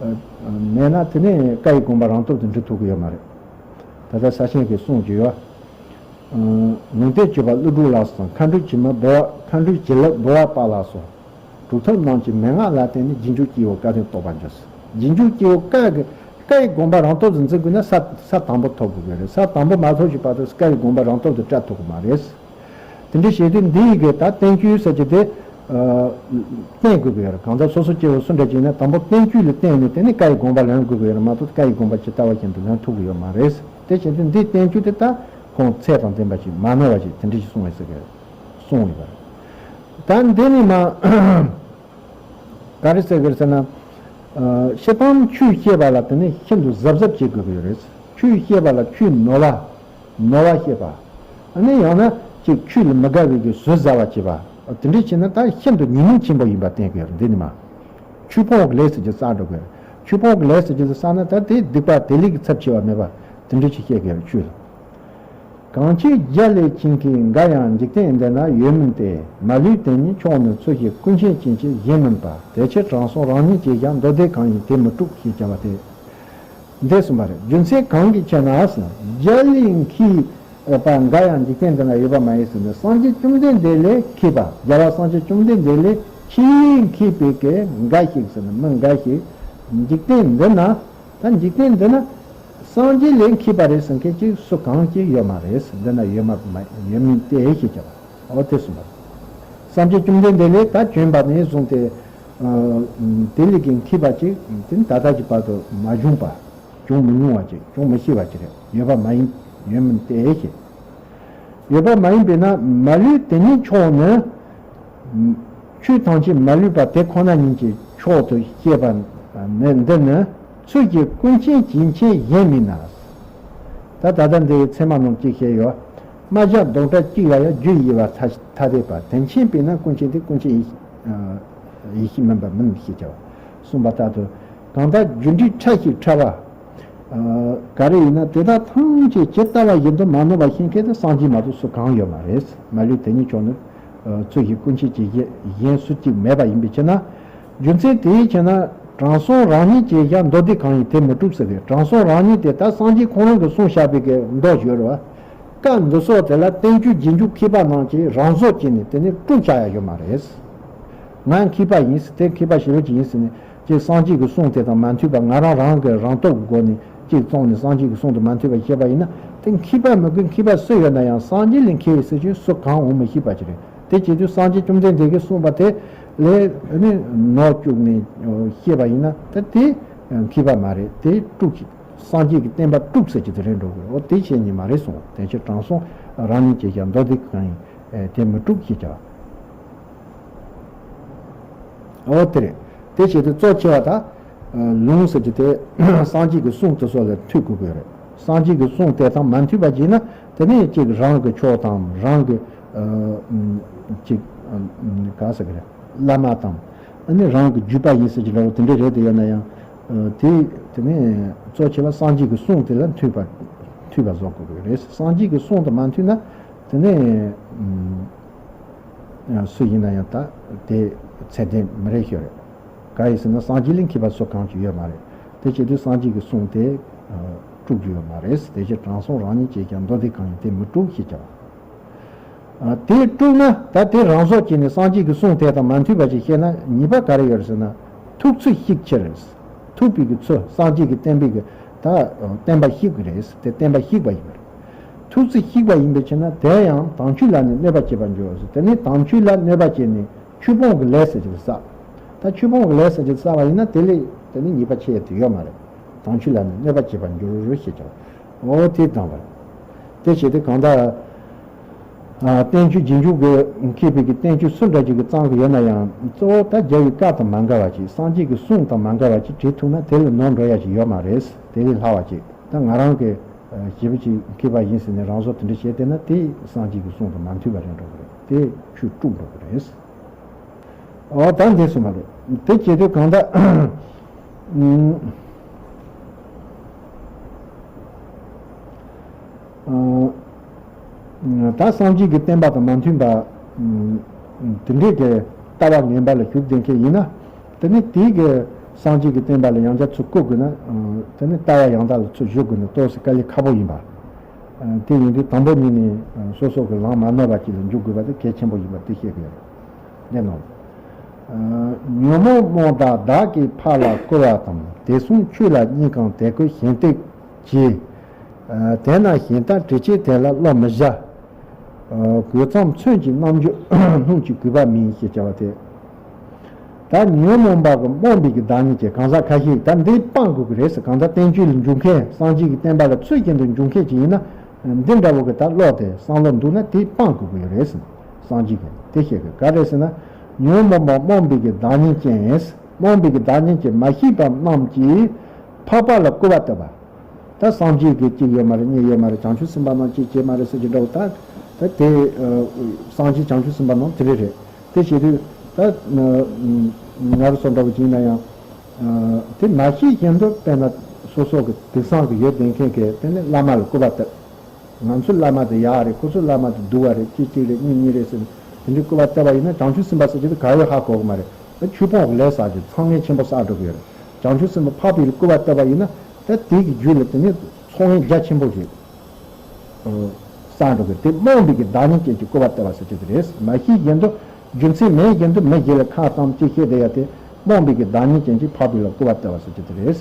ཨ། མེད་ན་དེ་ནས་བཀའ་ཡི་དགོངས་པ་རང་སྟོབས་དུ་འདྲེན་ཐུབ་ཀྱི་ཡོད་མ་རེད། ད་ལྟ་ས་ཆེན་གྱི་གསུང་ཅིག་ཡོད། ཨ། ལུང་བསྟན་བཅོས་པ་ཀླུ་སྒྲུབ་ལགས་སོ། མཁའ་འགྲོའི་བྱིན་རླབས་འབུལ་བ། མཁའ་འགྲོའི་བྱིན་རླབས་འབུལ་བ་པ་ལགས་སོ། གྲུབ་ཐོབ་རྣམས་ཀྱི་མན་ངག་ལ་བརྟེན་ནས། རྗེས་འཇུག་སྐྱེ་བོ་བཀའ་དོན་རྟོགས་པར་འགྱུར། རྗེས་འཇུག་སྐྱེ་བོ་བཀའ་གི་བཀའ་ཡི་དགོངས་པ་རང་སྟོབས་སུ་འཛིན་དགོས་ན་ས་ས་དང་པོ་ཐོབ་དགོས་ཀྱི་རེད། ས་དང་པོ་མ་ཐོབ་ཀྱི་བར་དུ་བཀའ་ཡི་དགོངས་པ་རང་སྟོབས་སུ་བཀྲལ་ཐུབ་ཀྱི་མ་རེད། དེ་འདྲ་བྱས་དུས་འདི་ཡི་གེ་ད་བསྟན་བཅོས་ཟེར་གྱི་དེ། ཨ། བསྟན་དགོས་ཀྱི་ཡོད་རེད། གང་ལྟར་སོ་སོ་སྐྱེ་བོ་སུ་འདྲ་ཅིག་ཡིན་ན་དང་པོ་བསྟན་བཅོས་ལ་བརྟེན་ནས་དེ་ནས་བཀའ་ཡི་དགོངས་པ་ལོན་དགོས་ཀྱི་ཡོད་རེད་མ་གཏོགས། བཀའ་ཡི་དགོངས་པ་ཇི་ལྟ་བ་བཞིན་དུ་ལོན་ཐུབ་ཀྱི་ཡོད་མ་རེད། དེ་བྱས་དུས་འདི་བསྟན་བཅོས་དེ་ད་ཁོང་ཚད་དང་ལྡན་པ་ཞིག་མ་ནོར་བ་ཞིག་དེ་འདྲ་ཞིག་གསུངས་ཡོད་ཟེར་གི་གསུངས་ཡོད་པ་རེད། ད་འདི་ནི་མ། ག་རེ་ཟེར་གི་རེད་ཟེར་ན། ཨ། སྤྱིར་བཏང་ཆོས་བཤད་པ་ལ་དེ་ནི་ཤིན་ཏུ་གཟབ་གཟབ་བྱེད་དགོས་ཀྱི་ཡོད་རེད། ཆོས་བཤད་པ་ལ་ཆོས་ནོར་བ། ནོར་བ་བཤད་པ། ཨ་ནི་ཡང་ན་ཅིག་ཆོས་ལ་མི་དགའ་བའི་གི་ཟུར་ཟ་བ་བྱེད་པ། དེ་འདྲ་བྱས་ན་ད་ཤིན་ཏུ་ཉེས་དམིགས་ཆེན་པོ་ཡིན་པ་བསྟན་གྱི་ཡོད་རེད། འདི་ནི་མ། ཆོས་སྤོང་གི་ལས་ཟེར་གྱི་བསགས་འགྲོ་གི་ཡོད་རེད། ཆོས་སྤོང་གི་ལས་ཟེར་གྱི་བསགས་ན་ད་དེ་སྡིག་པ་དེ་ལས་ཀྱི་ཚབས་ཆེ་བ་མེད་པ་དེ་འདྲ་ཞིག་བཤད་ཀྱི་ཡོད་རེད་ཆོས་ལ། གང་ཕྱིར་རྒྱ་ལས་ཆེ་མཁས་འགའ་ཡང་། འཇིག་རྟེན་འདི་ན་ཡོད་མིན་ཏེ། མ་ལུས་དེ་ཉིད་མཆོག་ནི། ཚུལ་བཞིན་ཀུན་མཁྱེན་ཅན་ཕྱིར་གཞན་མིན་པ། དེ་ཕྱིར་དྲང་སྲོང་རང་ཉིད་བྱེད་ཀྱང་། མདོ་སྡེ་གང་ཡིན་དེ་མི་དཀྲུགས་ཞེས་བྱ་བ་སྟེ། འདི་གསུངས་པ་རེད། རྒྱུ་མཚན་གང་གིས་ཁྱབ་ན་ཟེར་ན། རྒྱ་ལས་མཁས་པ་འགའ་ཡང་འཇིག་རྟེན་འདི་ན་ཡོད་པ་མ་ཡིན་ཟེར་ནས། སངས་རྒྱས་བཅོམ་ལྡན་འདས་ལས་མཁས་པ། རྒྱལ་བ་སངས་རྒྱས་བཅོམ་ལྡན་འདས་ལས་ཆེས་མཁས་པའི་གི་འགའ་ཞིག་ཟེར་ན་མི་འགའ་ཞིག་འཇིག་རྟེན་འདི་ན། ད་འཇིག་རྟེན་འདི་ན་སངས་རྒྱས་ལས་མཁས་པ་རེད་ཟེར་མཁན་ཅིག་སུ་གང་ཅིག་ཡོད་མ་རེད། འདི་ན་ཡོད་མ་མ་ཡོད་མིན་ཏེ་ཞེས་བྱ་བ། འོ་དེ་གསུངས་པ། སངས་རྒྱས་བཅོམ་ལྡན་འདས་ལས་ད་བྱོན་པ་ནས་བཟུང་སྟེ། ཨ། དེ་ལས་ཀྱང་མཁས་པ་ཅིག་དེ་ནི་ད་ལྟ་གི་བར་དུ་མ་བྱུང་བ། བྱུང་མི་མྱོང་བ་ཅིག་བྱུང་མི་ཤེས་པ་ཅིག་རེད། ཡོད་པ་མ་ཡིན། ཡོད་མིན་ཏེ་ཞེས། ཡོད་པ་མ་ཡིན་པས་ན་མ་ལུས་དེ་ཉིད་མཆོག་ནི། ཆོས་ཐམས་ཅད་མ་ལུས་པ་དེ་ཁོ་ན་ཉིད་ཀྱི་མཆོག་ཏུ་བཤད་པ་ནི་འདི་ནི། ཚུལ་གྱིས་ཀུན་མཁྱེན་ཅན་ཕྱིར་གཞན་མིན་ན། ད་ད་ལྟ་འདིའི་ཚད་མ་རྣམས་ཅིག་བཤད་ཡོད། རྨ་བྱ་རྡོག་སྒྲ་གཅིག་ལ་ཡང་རྒྱུ་དབྱེ་བ་ཐ་ཐ་དད་པ། དེ་མཁྱེན་པས་ན་ཀུན་མཁྱེན་དེ་ཀུན་མཁྱེན་ཡེ་ཤེས་མིན་པ་མིན་ཞེས་བྱ་བ་གསུངས་པ་ལྟར་དུ། གང་ལྟར་རྒྱུ་འབྲས་ཕྲ་ཞིང་ཕྲ་བ། ཨ། ག་རེ་ཡིན་ན་དེ་དག་ཐམས་ཅད་ཇི་ལྟ་བ་བཞིན་དུ་མ་ནོར་བ་ཤེས་མཁན་དེ་སངས་རྒྱས་མ་གཏོགས་སུ་གང་ཡོད་མ་རེད། མ་ལུས་དེ་ཉིད་མཆོག་ནི། ཨ། ཚུལ་བཞིན་ཀུན་མཁྱེན་ཅན་ཞེས་གཞན་སུ་གཅིག་མེད་པ་ཡིན་པའི་ཕྱིར་ན། རྒྱུ་མཚན་དེའི་ཕྱིར་ན་དྲང་སྲོང་རང་ཉིད་བྱས་ཀྱང་། མདོ་སྡེ་གང་ཡིན་དེ་མི་དཀྲུགས་ཟེར་བས། དྲང་སྲོང་རང་ཉིད་དེ་ད་སངས་རྒྱས་ཁོང་རང་གིས་གསུངས་བཞག་པའི་གི་མདོ་ཡོད་རེད་བ། བཀའ་འདི་སོགས་དེ་ལ་བསྟན་བཅོས་རྗེས་འཇུག་མཁས་པ་རྣམས་ཀྱིས་རང་བཟོ་བྱས་ནས་དེ་ནི་དཀྲུགས་བཞག་ཡ་ཡོད་མ་རེད། ང་མཁས་པ་ཡིན་ཟེར། དེ་མཁས་པ་ཞེ་པོ་ཅིག་ཡིན་ཟེར་ནས་ཅིག་སངས་རྒྱས་ཀྱི་གསུང་དེ་དང་མ་མཐུན་པ། ང་རང་རང་གི་རང་སྟོབས་ཀྱི་སྒོ་ནས་ཅིག་བཙོང་ནས་སངས་རྒྱས་ཀྱི་གསུང་དང་མ་མཐུན་པ་བཤད་པ་ཡིན་ན། དེ་མཁས་པ་མི་དགོས། མཁས་པ་སུ་ཡོད་ན་ཡང་སངས་རྒྱས་ལས་མཁས་པའི་སྲིད་ཅིག་སུ་གང་འོང་མི་ཤེས་པ་ཅིག་རེད། དེ་བྱེད་དུས་སངས་རྒྱས་བཅོམ་ལྡན་འདས་ཀྱིས་གསུངས་པ་དེ་ལས་ནི་ནོར་བཅུག་ནས་བཤད་པ་ཡིན་ན་ད་དེ་མཁས་པ་མ་རེད། དེ་དཀྲུགས་ཀྱི། སངས་རྒྱས་ཀྱི་བསྟན་པ་དཀྲུགས་ཟེར་གྱི་དེ་རེད་འགྲོ་དགོས། འོ་དེ་བྱས་ནི་མ་རེད་གསུངས། དེ་ཕྱིར་དྲང་སྲོང་རང་ཉིད་བྱས་ཀྱང་། མདོ་སྡེ་གང་ཡིན་དེ་མི་དཀྲུགས་ཞེས་བྱ་བ། འོ་དེ་རེད། དེ་བྱས་ཏེ་གཙོ་ཆེ་བ་དག་ལུང་ཟེར་གྱི་དེ་སངས་རྒྱས་ཀྱི་གསུང་དེ་ཚོ་ལ་མཐུད་དགོས་ཀྱི་རེད། སངས་རྒྱས་ཀྱི་གསུང་དེ་དང་མ་མཐུད་པ་བྱས་ན་དེ་ནས་གཅིག་རང་གི་ཕྱོགས་དང་རང་གི་ཨ་ཨམ་གཅིག་ཨམ་ག་ཟེར་གི་རེད། བླ་མ་དང་ཨ་ནི་རང་གི་བརྒྱུད་པ་ཡིན་ཟེར་གྱི་འདྲ་བོ་དེ་འདྲ་རེད་དེ་ཡོད་ན་ཡང་། ཨ་དེ་དེ་ནས་གཙོ་ཆེ་བ་སངས་རྒྱས་ཀྱི་གསུང་དེ་ལ་མཐུད་པ་མཐུད་པ་བཟོ་དགོས་ཀྱི་རེད། སངས་རྒྱས་ཀྱི་གསུང་དང་མ་མཐུད་ན་དེ་ནས་ཨམ་ཡང་སུ་ཡིན་ན་ཡང་ད་དེ་ཚད་ལྡན་མི་རེད་ཤོད་རེད། གང་ཡིན་ཟེར་ན་སངས་རྒྱས་ལས་མཁས་པ་སུ་གང་ཅིག་ཡོད་མ་རེད། དེ་བྱེད་དུས་སངས་རྒྱས་ཀྱི་གསུང་དེ་དཀྲུག་རྒྱུ་ཡོད་མ་རེད། དེ་བཞིན་དྲང་སྲོང་རང་ཉིད་ཀྱིས་ཀྱང་མདོ་སྡེ་གང་ཡིན་དེ་མི་དཀྲུག་ཞེས་བྱ་བ། དེ་དཀྲུག་ན་ད་དེ་རང་བཟོ་བྱས་ནས་སངས་རྒྱས་ཀྱི་གསུང་དེ་དང་མ་མཐུན་པ་ཞིག་བཤད་ན་ཉེས་པ་ག་རེ་ཡོད་རེད་ཟེར་ན། ཐུགས་ཚུལ་བཤིག་ཕྱིར། ཐུབ་པའི་གི་ཚུལ་སངས་རྒྱས་ཀྱི་བསྟན་པའི་གི་ད་བསྟན་པ་བཤིག་གི་རེད། དེ་བསྟན་པ་བཤིག་པ་ཡིན་པ་རེད། ཐུགས་ཚུལ་བཤིག་པ་ཡིན་པའི་ཕྱིར་ན་དེ་ཡང་དམ་ཆོས་ལ་ནི་གནོད་པ་བྱེད་པར་འགྱུར་རོ་ཟེར། དེ་ནི་དམ་ཆོས་ལ་གནོད་པ་བྱས་ནས་ཆོས་སྤོང་གི་ལས་ཟེར་གྱི་བསགས། ད་ཆོས་སྤོང་གི་ལས་ཟེར་གྱི་བསགས་པ་ཡིན་ན་དེ་ལས་དེ་ནི་ཉེས་པ་ཆེ་དེ་ཡོད་མ་རེད། དམ་ཆོས་ལ་ནི་གནོད་པ་བྱེད་པར་འགྱུར་རོ་ཞེས་བྱ་བ། འོ་དེ་དང་བར། དེ་བྱས་ཏེ་གང་ལྟར། ཨ་བསྟན་བཅོས་རྗེས་འཇུག་གི་མཁས་པའི་གི་བསྟན་བཅོས་སུ་འདྲ་ཅིག་གི་བརྩམས་གི་ཡོད་ན་ཡང་གཙོ་བོ་ད་རྒྱལ་བའི་བཀའ་དང་མ་འགལ་བ་ཅིག་སངས་རྒྱས་ཀྱི་གསུང་དང་མ་འགལ་བ་ཅིག་བྲིས་ཐུབ་ན་དེ་ལས་ནོར་འགྲོ་ཡ་ཅིག་ཡོད་མ་རེད། དེ་ལས་ལྷག་པ་ཅིག་ད་ང་རང་གི་ཞེ་པོ་ཅིག་མཁས་པ་ཡིན་ཟེར་ནས་རང་བཟོ་དེ་འདྲ་བྱས་བསྡད་ན་དེ་སངས་རྒྱས་ཀྱི་གསུང་དང་མ་མཐུན་པ་རེད་འགྲོ་གི་རེད། དེ་ཆོས་དཀྲུག་འགྲོ་གི་རེད། ཨོ་ད་འདི་སོང་བ་རེད། དེ་བྱེད་དུས་གང་ལྟར། ཨ་ད་སངས་རྒྱས་ཀྱི་བསྟན་པ་དང་མ་མཐུན་པ། དེ་འདྲའི་གི་ལྟ་བ་ངན་པ་ལ་ཞུགས་བསྡད་མཁན་ཡིན་ན། དེ་ནི་དེའི་གི་སངས་རྒྱས་ཀྱི་བསྟན་པ་ལ་ཡང་བསྐྱར་ཚུར་བཀུར་དགོས་ན། དེ་ནི་ལྟ་བ་ཡང་དག་ལ་ཚུར་ཞུགས་དགོས་ན་ཏོག་ཙམ་དཀའ་ལས་ཁག་པོ་ཡིན་པ། དེ་ཡིན་དུས་དང་པོ་ཉིད་ནས་སོ་སོ་གི་ལམ་མ་ནོར་བ་ཅིག་ལ་འཇུག་དགོས་པ་དེ་གལ་ཆེན་པོ་ཡིན་པ་དེ་ཤེས་དགོས་རེད། དེ་ནང་ཉོན་མོངས་རྨོངས་དག་བདག་གིས་ཕར་ལ་བསྐོར་བ་དང་། དེ་གསུམ་ཆོས་ལ་སྙིང་གང་དད་གུས་ཞེན་ཏིག་བྱེད། དེས་ན་གཞན་དག་དྲི་བྱེད་དེ་ལ་བློ་མི་བཞག་གོས་གཙང་མཚོན་གྱི་རྣམ་འགྱུར་སྣུམ་གྱིས་གོས་པ་མིན་ཞེས་བྱ་བ་སྟེ། ད་ཉོན་མོངས་པ་གི་རྨོངས་པའི་གི་བདག་ཉིད་ཀྱི་གང་ཟག་ཁ་ཤས་ད་འདི་སྤང་དགོས་ཀྱི་རེད་ཟེར། གང་ཟག་བསྟན་བཅོས་ལ་འཇུག་མཁན་སངས་རྒྱས་ཀྱི་བསྟན་པ་ལ་ཚུལ་བཞིན་དུ་འཇུག་མཁན་ཅིག་ཡིན་ན། འདི་འདྲ་བོ་གི་ད་བློ་དེ་བསམ་བློ་འདུག་ན་དེ་སྤང་དགོས་ཀྱི་རེད་ཟེར། སངས་རྒྱས་ཀྱིས་དེ་བཤད་ཀྱི་ག་རེ་ཟེར་ན། ཉོན་མོངས་པ་རྨོངས་པའི་གི་བདག་ཉིད་ཅན། རྨོངས་པའི་གི་བདག་ཉིད་ཅན་མ་ཤེས་པ་རྣམས་ཀྱིས་འཕགས་པ་ལ་སྐུར་བ་བཏབ་པ། ད་སངས་རྒྱས་ཀྱི་གཅིག་ཡོད་མ་རེད་གཉིས་ཡོད་མ་རེད་བྱང་ཆུབ་སེམས་དཔའ་རྣམས་གཅིག་བྱེད་མ་རེད་ཟེར་གྱི་འདྲ་བོ་ད། ད་དེ་སངས་རྒྱས་བྱང་ཆུབ་སེམས་དཔའ་རྣམས་དེ་འདྲ་རེད། དེ་བྱེད་དུས་ད་ང་རང་ཚོ་འདྲ་བོ་ཅིག་ཡིན་ན་ཡང་། དེ་མ་ཤེས་བཞིན་དུ་དཔེར་ན་སོ་སོ་གི་དེང་སང་གི་ཡོད་བསྡད་མཁན་གྱི་དེ་ནི་བླ་མ་ལ་སྐུར་བ་བཏབ། ང་ཚོའི་བླ་མ་དེ་ཡག་རེད། ཁོ་ཚོའི་བླ་མ་དེ་སྡུག་པ་རེད། གཅིག་གཅིག་རེད་གཉིས་གཉིས་རེད་ཟེར་ནས་དེ་འདྲའི་སྐུར་བ་བཏབ་པ་ཡིན་ན་བྱང་ཆུབ་སེམས་དཔའ་ཟེར་རྒྱུ་དེ་ག་ཡོད་ཧ་གོ་གི་མ་རེད། ད་ཆོས་སྤོང་གི་ལས་བསགས་ཀྱི་ཚང་མས་ཆེན་པོ་བསགས་འགྲོ་གི་ཡོད་རེད། བྱང་ཆུབ་སེམས་དཔའ་འཕགས་པའི་སྐུར་བ་བཏབ་པ་ཡིན་ན་ད་དེ་གི་རྒྱུད་ལ་དེ་ནི་ཚོགས་ཡན་རྒྱ་ཆེན་པོ་ཞིག་བསགས་འགྲོ་གི་རེད། དེ་རྨོངས་པའི་གི་བདག་ཉིད་ཅན་གྱི་སྐུར་བ་བཏབ་པ་ཟེར་རྒྱུ་དེ་རེད། མ་ཤེས་བཞིན་དུ་རྒྱུ་མཚན་མེད་བཞིན་དུ་མི་གཞན་ལ་ཁ་བཏང་ཅིག་བཤད་བསྡད་ཡ་དེ་རྨོངས་པའི་གི་བདག་ཉིད་ཅན་གྱི་འཕགས་པའི་ལ་སྐུར་བ་བཏབ་པ་ཟེར་རྒྱུ་དེ་རེད།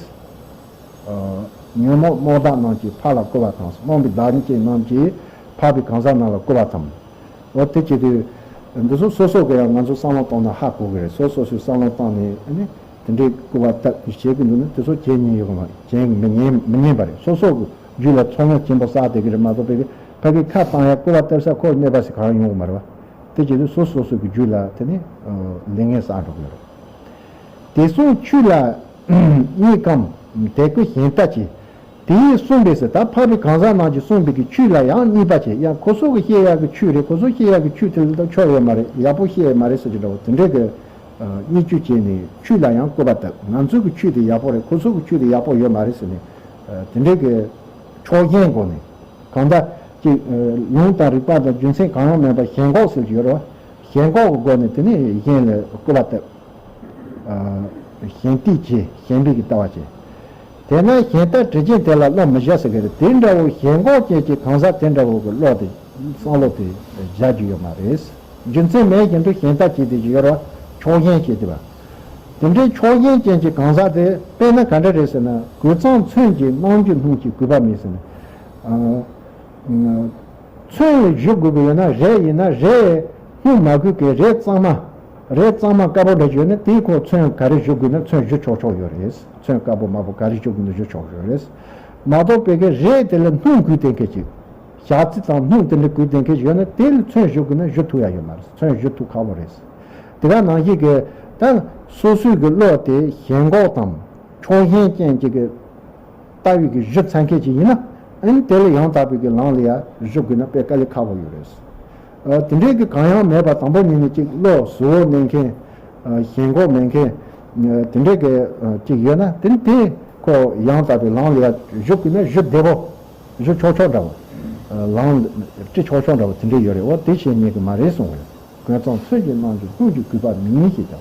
ཉོན་མོངས་རྨོངས་དག་རྣམས་ཀྱིས་འཕགས་ལ་བསྐུར་བ་དང་། རྨོངས་པའི་བདག་ཉིད་ཅན་རྣམས་ཀྱིས་འཕགས་པའི་གང་ཟག་རྣམས་ལ་བསྐུར་བ་དང་། འོ་དེ་བྱེད་དུས། འདི་ཚོ་སོ་སོ་གི་ཡང་ང་ཚོ་བསམ་བློ་གཏོང་ན་ཧ་གོ་གི་རེད། སོ་སོ་སོའི་བསམ་བློ་བཏང་ནས་ཨ་ནི་དེ་འདྲའི་བསྐུར་བ་བཏབ་བྱེད་ཀྱི་འདུག་ན་དེ་ཚོ་བྱེད་ཉན་ཡོད་གི་མ་བྱེད་མི་ཉན་མི་ཉན་པ་རེད། སོ་སོ་གི་རྒྱུད་ལ་ཚོགས་ཡན་ཆེན་པོ་བསགས་བསྡད་ཀྱི་རེད་མ་གཏོགས་ཕ་གི་ཕ་གི་ཁ་བཏང་ཡ་བསྐུར་བ་བཏབ་ས་ཁོ་གནོད་པ་ཟེར་གང་ཡོང་གི་མ་རེད་བ། དེ་བྱེད་དུས་སོ་སོ་སོ་གི་རྒྱུད་ལ་དེ་ནི་ལས་ངན་བསགས་འགྲོ་གི་རེད། དེ་གསུམ་ཆོས་ལ་སྙིང་གང་དད་གུས་ཞེན་ལྟ་བྱེད། དེས་གསུངས་པའི་ཟེར་ད་འཕགས་པའི་གང་ཟག་རྣམས་ཀྱིས་གསུངས་པའི་གི་ཆོས་ལ་ཡང་བསྙེན་པ་བྱེད། ཡང་ཁོ་ཚོ་གི་བཤད་ཡག་གི་ཆོས་རེད། ཁོ་ཚོ་བཤད་ཡག་གི་ཆོས་དེ་ལ་ད་ཆོ་ཡོད་མ་རེད། ཡག་པོ་བཤད་ཡོད་མ་རེད་ཟེར་གྱི་འདྲ་བོ་དེ་འདྲའི་གི་བསྙེན་བཅོས་བྱས་ནས་ཆོས་ལ་ཡང་སྐུར་བ་བཏབ། ང་ཚོའི་གི་ཆོས་དེ་ཡག་པོ་རེད། ཁོ་ཚོ་གི་ཆོས་དེ་ཡག་པོ་ཡོད་མ་རེད་ཟེར་ནས་དེ་འདྲའི་གི་ཕྱོགས་ཞེན་སྒོ་ནས། གང་ལྟར་གཅིག་ལུང་དང་རིགས་པ་དང་རྒྱུ་མཚན་གང་ཡང་མེད་པར་ཞེན་ཁོག་ཟེར་གྱི་ཡོད་རེད་བ། ཞེན་ཁོག་གི་སྒོ་ནས་དེ་ནས་གཞན་ལ་སྐུར་བ་བཏབ། ཞེན་ཏིག་བྱེད། ཞེན་པའི་གི་ལྟ་བ་བྱེད། དེས་ན་གཞན་དག་དྲི་བྱེད་དེ་ལ་བློ་མི་བཞག་ཟེར་གི་རེད། དེ་འདྲ་བོ་ཞེན་ཁོག་ཅན་གྱི་གང་ཟག་དེ་འདྲ་བོ་གི་བློ་དེ་བསམ་བློ་དེ་བཞག་རྒྱུ་ཡོད་མ་རེད། རྒྱུ་མཚན་མེད་བཞིན་དུ་ཞེན་ལྟ་བྱེད་དེ་ཡོད་རེད་བ། ཕྱོགས་ཞེན་བྱེད་དེ་བ། དེ་འདྲའི་ཕྱོགས་ཞེན་ཅན་གྱི་གང་ཟག་དེ་དཔེར་ན་ག་འདྲ་རེད་ཟེར་ན་གོས་གཙང་མཚོན་གྱི་རྣམ་འགྱུར་སྣུམ་གྱིས་གོས་པ་མིན་ཟེར་ན། ཚོན་བཞུ་དགོས་ཀྱི་ཡོད་ན་རས་ཡིན་ན་རས་སྣུམ་མ་གོས་ཀྱི་རས་གཙང་མ། རས་གཙང་མ་དཀར་པོ་འདྲ་ཞིག་ཡོད་ན་དེའི་ཁོག་ཚོན་ག་རེ་བཞུ་དགོས་ན་ཚོན་བཞུ་ཆོག་ཆོག་ཡོད་རེད། ཚོན་དཀར་པོ་དམར་པོ་ག་རེ་བཞུ་དགོས་ན་བཞུ་ཆོག་ཡོད་རེད། མ་གཏོགས་པའི་གི་རས་དེ་ལ་སྣུམ་གོས་བསྡད་མཁན་ཅིག་ཞག་ཚི་དང་སྣུམ་དེ་འདྲ་གོས་བསྡད་མཁན་ཞིག་ཡོད་ན་དེ་ལ་ཚོན་བཞུ་དགོས་ན་བཞུ་ཐུབ་ཡ་ཡོད་མ་རེད། ཚོན་བཞུ་ཐུབ་ཁག་པོ་རེད། དེ་ག་ནང་བཞིན་གི་ད་ སོ་སོའི་གི་བློ་དེ་ཞེན་ཁོག་དང་ཆགས་ཞེན་ཅན་གྱི་གི་ལྟ་བའི་གི་གཞི་འཚོལ་མཁན་ཅིག་ཡིན་ན། ཨ་ནི་དེ་ལ་ཡང་དག་པའི་གི་ལམ་ལ་ཡ་ཞུགས་དགོས་ན་དཔེ་དཀའ་ལས་ཁག་པོ་ཡོད་རེད། ཨ། དེ་འདྲའི་གི་གང་ཡང་མེད་པ་དང་པོ་ཉིད་ནས་ཅིག་བློ་གཟུ་བོར་གནས་མཁན། ཨ། ཞེན་ཁོག་མེད་མཁན། ཨ། དེ་འདྲའི་གི་ཨ་ཅིག་ཡོད་ན་དེ་དེ་ཁོ་ཡང་དག་པའི་ལམ་ལ་ཡ་ཞུགས་དགོས་ན་གཞི་བདེ་པོ། གཞི་ཆོག་ཆོག་འདྲ་བོ། ཨ། ལམ་ཁྲིད་ཆོག་ཆོག་འདྲ་བོ་དེ་འདྲའི་ཡོད་རེད། འོ་དེ་བྱེད་ཉན་གི་མ་རེད་གསུང་བས། དགེ་མཚན་ཚོད་ཀྱིས་གནང་རྒྱུ་ཀུན་གྱི་གུས་པ་མིན་ཞེས་བྱ་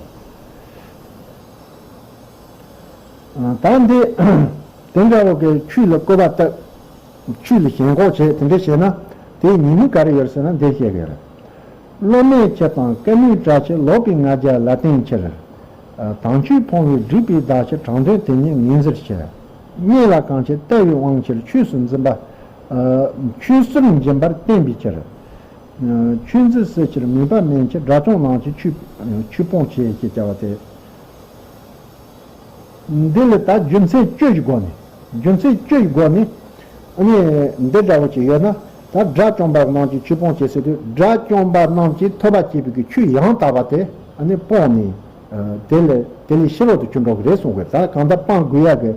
བ། ཨ། ད་འདི་དེ་འདྲ་བོ་གི་ཆོས་ལ་བཀོད་པ་ལྟ། ཆོས་ལ་ཞེན་ཁོག་བྱེད་དེ་འདྲ་བྱས་ན་དེའི་ཉེས་དམིགས་ག་རེ་ཡོད་ཟེར་ན་འདི་བཤད་གི་རེད། བློ་དམན་ཁྱི་དང་སྐལ་མོའི་གྲྭ་ཆེ་ལོག་པའི་ང་རྒྱལ་ལ་བརྟེན་ཕྱིར། ཨ། དྭངས་ཆུས་ཕོངས་པའི་སྒྲིབ་པའི་བདག་ཕྱིར་དྲང་དོན་དེ་ཉིད་ངོས་འཛིན་ཕྱིར། གཉེན་ལ་གང་ཆེ་ལྟ་བའི་དབང་ཕྱིར་ཆོས་སུ་འཛིན་པ། ཨ། ཆོས་སུ་འཛིན་པར་བསྟན་པའི་ཕྱིར། ཆོས་འཛིན་སྲིད་ཕྱིར་མོས་པ་དམན་ཕྱིར་དགྲ་བཅོམ་གནང་ཕྱིར་ཆོས་ཆོས་སྤོང་བྱེད་ཅེས་བྱ་བ་སྟེ། འདི་ལ་ད་རྒྱུ་མཚན་བཅུ་ཡི་སྒོ་ནས། རྒྱུ་མཚན་བཅུ་ཡི་སྒོ་ནས། ཨ་ནི་འདི་འདྲ་བོ་ཅིག་ཡོད་ན། ད་དགྲ་བཅོམ་པ་གནང་ཕྱིར་ཆོས་སྤོང་བྱེད་ཟེར་དུས་དགྲ་བཅོམ་པ་རྣམས་ཀྱིས་ཐོབ་པ་བྱེད་པའི་གི་ཆོས་ཡང་དག་པ་དེ་ཨ་ནི་སྤོང་ནས། ཨ། དེ་ལས་དེ་ལས་ཕྱི་ལོག་ཏུ་གྱུར་འགྲོ་གི་རེད་གསུང་གི། ད་གང་ལྟར་སྤང་དགོས་ཡ་གི།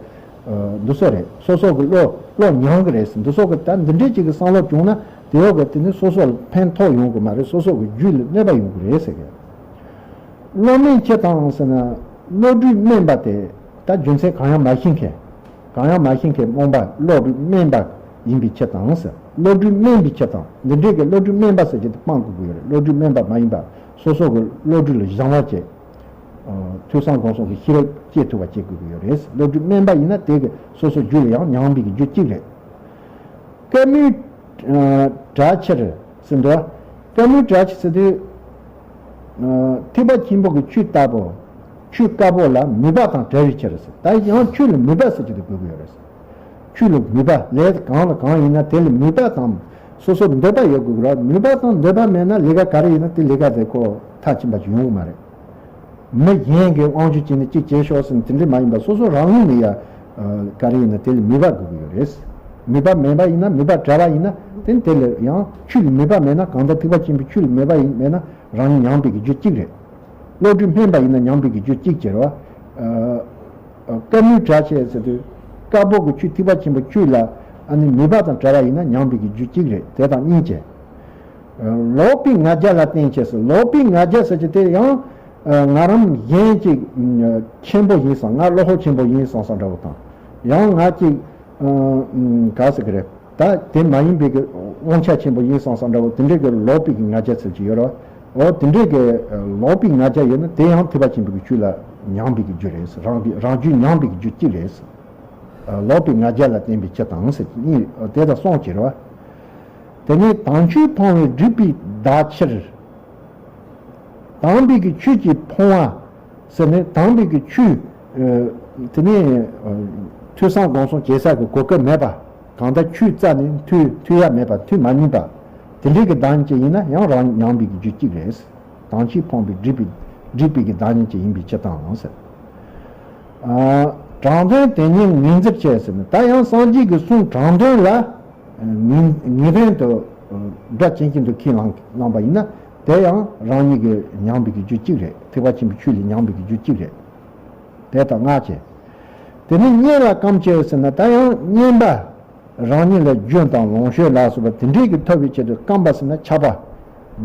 ཨ། འདི་ཚོ་རེད། སོ་སོ་གི་བློ་བློ་ཉམས་གི་རེད་ཟེར། འདི་ཚོ་གི་ད་འདི་འདྲའི་ཅིག་གི་བསམ་བློ་བྱུང་ན་དེ་འོག་གི་དེ་ནི་སོ་སོ་ལ་ཕན་ཐོགས་ཡོང་གི་མ་རེད། སོ་སོ་གི་རྒྱུད་ལ་གནོད་པ་ཡོང་གི་རེད་ཟེར་གི། བློ་དམན་ཁྱི་དང་ཟེར་ན། བློ་གྲོས་དམན་པ་དེ་ད་རྒྱུ་མཚན་གང་ཡང་མ་ཤེས་མཁན། གང་ཡང་མ་ཤེས་མཁན་རྨོངས་པ་བློ་གྲོས་དམན་པ་ཡིན་པའི་ཕྱིར་དང་ཟེར། བློ་གྲོས་དམན་པའི་ཕྱིར་དང་། འདི་འདྲའི་གི་བློ་གྲོས་དམན་པ་ཟེར་གྱི་དེ་སྤང་དགོས་ཀྱི་ཡོད་རེད། བློ་གྲོས་དམན་པ་མ་ཡིན་པ། སོ་སོ་གི་བློ་གྲོས་ལ་སྦྱང་བ་བྱེད། ཨ། ཐོས་བསམ་སྒོམ་གསུམ་གྱི་ཤེས་རབ་སྐྱེ་ཐུབ་པ་བྱེད་དགོས་ཀྱི་ཡོད་རེད། བློ་གྲོས་དམན་པ་ཡིན་ན་དེ་གི་སོ་སོ་རྒྱུད་ལ་ཡང་ཉམས་པའི་གི་རྒྱུ་གཅིག་རེད། སྐལ་མོའི་ཨ་གྲྭ་ཕྱིར་ཟེར་འདུག་སྐལ་མོའི་གྲྭ་ཕྱིར་ཟེར་དུས། ཨ། ཐེག་པ་ཆེན་པོ་གི་ཆོས་ལྟ་བུ། ཆོས་དཀར་པོ་ལ་མོས་པ་དང་བྲལ་བའི་ཕྱིར་ཟེར། ད་ཡང་ཆོས་ལ་མོས་པ་ཟེར་གྱི་དེ་དགོས་ཀྱི་ཡོད་རེད། ཆོས་ལ་མོས་པ། ལས་གང་ལ་གང་ཡིན་ན་དེ་ལ་མོས་པ་དང་སོ་སོར་འདོད་པ་ཡོད་དགོས་ཀྱི་རེད། མོས་པ་དང་འདོད་པ་མེད་ན་ལས་ཀ་ག་རེ་ཡིན་ན་དེ་ལས་ཀ་དེ་ཁོ་མཐར་ཕྱིན་པ་ཞིག་ཡོང་གི་མ་རེད། མི་གཞན་གྱི་དབང་ཆ་བྱས་ནས་གཅིག་བྱས་ཤོག་ཟེར་ནས་དེ་འདྲ་མ་ཡིན་པ། སོ་སོ་རང་ངོས་ནས་ཡ། ཨ། ག་རེ་ཡིན་ན་དེ་ལ་མོས་པ་དགོས་ཀྱི་ཡོད་རེད། མོས་པ་མེད་པ་ཡིན་ན། མོས་པ་བྲལ་བ་ཡིན་ན་དེ་དེ་ལ་ཡང་ཆོས་ལ་མོས་པ་མེད་ན། གང་ལྟར་ཐེག་པ་ཆེན་པོའི་ཆོས་ལ་མོས་པ་ཡིན་མེད་ན་རང་ཉིད་ཉམས་པའི་གི་རྒྱུ་གཅིག་རེད། བློ་གྲོས་དམན་པ་ཡིན་ན་ཉམས་པའི་གི་རྒྱུ་གཅིག་བྱེད་རོགས། ཨ། ཨ། སྐལ་མོའི་གྲྭ་ཕྱིར་ཟེར་དུས། དཀར་པོ་གི་ཆོས། ཐེག་པ་ཆེན་པོའི་ཆོས་ལ་ཨ་ནི་མོས་པ་དང་བྲལ་བ་ཡིན་ན་ཉམས་པའི་གི་རྒྱུ་གཅིག་རེད། དེ་དང་གཉིས་བྱས། ཨ། ལོག་པའི་ང་རྒྱལ་ལ་བརྟེན་བྱས་ཟེར། ལོག་པའི་ང་རྒྱལ་ཟེར་གྱི་དེ་ཡང་། ཨ། ང་རང་གཞན་ཅིག་ཆེན་པོ་ཡིན་བསམ། ང་བློ་ཁོག་ཆེན་པོ་ཡིན་བསམ་བསམ་འདྲ་བོ་དང་། ཡང་ང་ཅིག་ཨ། ག་ཟེར་གི་རེད། ད་དེ་མ་ཡིན་པའི་གི་དབང་ཆ་ཆེན་པོ་ཡིན་བསམ་བསམ་འདྲ་བོ་དེ་འདྲའི་གི་ལོག་པའི་གི་ང་རྒྱལ་ཟེར་གྱི་ཡོད་རེད། འོ་དེ་འདྲའི་གི་ལོག་པའི་ང་རྒྱལ་ཡོད་ན་དེ་ཡང་ཐེག་པ་ཆེན་པོའི་གི་ཆོས་ལ་ཉམས་པའི་གི་རྒྱུ་རེད། རང་གི་རང་རྒྱུད་ཉམས་པའི་གི་རྒྱུ་གཅིག་རེད། ལོག་པའི་ང་རྒྱལ་ལ་བརྟེན་པའི་ཕྱིར་དང་ཟེར་གཉིས་དེ་དང་གསུམ་བྱེད་རོགས། དེ་ནས་དྭངས་ཆུས་ཕོངས་པའི་སྒྲིབ་པའི་བདག་ཕྱིར། དྭངས་པའི་གི་ཆུ་གིས་ཕོངས་པ་ཟེར་ནས། དྭངས་པའི་གི་ཆུ། ཨ། དེ་ནས་ཨ་ཐོས་བསམ་སྒོམ་གསུམ་བྱེད་ས་གི་གོ་སྐབས་མེད་པ། གང་ལྟར་ཆུ་རྩ་ནས་འཐུང་འཐུང་ཡ་མེད་པ། འཐུང་མ་ནུས་པ། དེ་འདྲའི་གི་བདག་ཉིད་ཅིག་ཡིན་ན་ཡང་རང་ཉམས་པའི་གི་རྒྱུ་གཅིག་རེད། དྭངས་ཆུས་ཕོངས་པའི་སྒྲིབ་པའི་སྒྲིབ་པའི་གི་བདག་ཉིད་ཅིག་ཡིན་པའི་ཕྱིར་དང་ཟེར། ཨ། དྲང་དོན་དེ་ཉིད་ངོས་འཛིན་བྱས་ཟེར་ནས། ད་ཡང་སངས་རྒྱས་ཀྱི་གསུང་དྲང་དོན་ལ་ངེས་ངེས་དོན་དུ་སྒྲ་ཇི་བཞིན་དུ་ཁས་བླངས་བླངས་པ་ཡིན་ན་དེ་ཡང་རང་ཉིད་ཀྱི་ཉམས་པའི་གི་རྒྱུ་གཅིག་རེད། ཐེག་པ་ཆེན་པོའི་ཆོས་ལ་ཉམས་པའི་གི་རྒྱུ་གཅིག་རེད། དེ་དང་ལྔ་བྱས། དེ་ནས་གཉེན་ལ་གང་བྱེད་ཟེར་ན། ད་ཡང་གཉེན་པ། རང་ཉིད་ལ་རྒྱུ་དང་ལོངས་སྤྱོད་ལ་སོགས་པ་དེ་འདྲའི་གི་ཐོབ་པའི་ཆེད་དུ་བརྐམ་པ་ཟེར་ན་ཆགས་པ།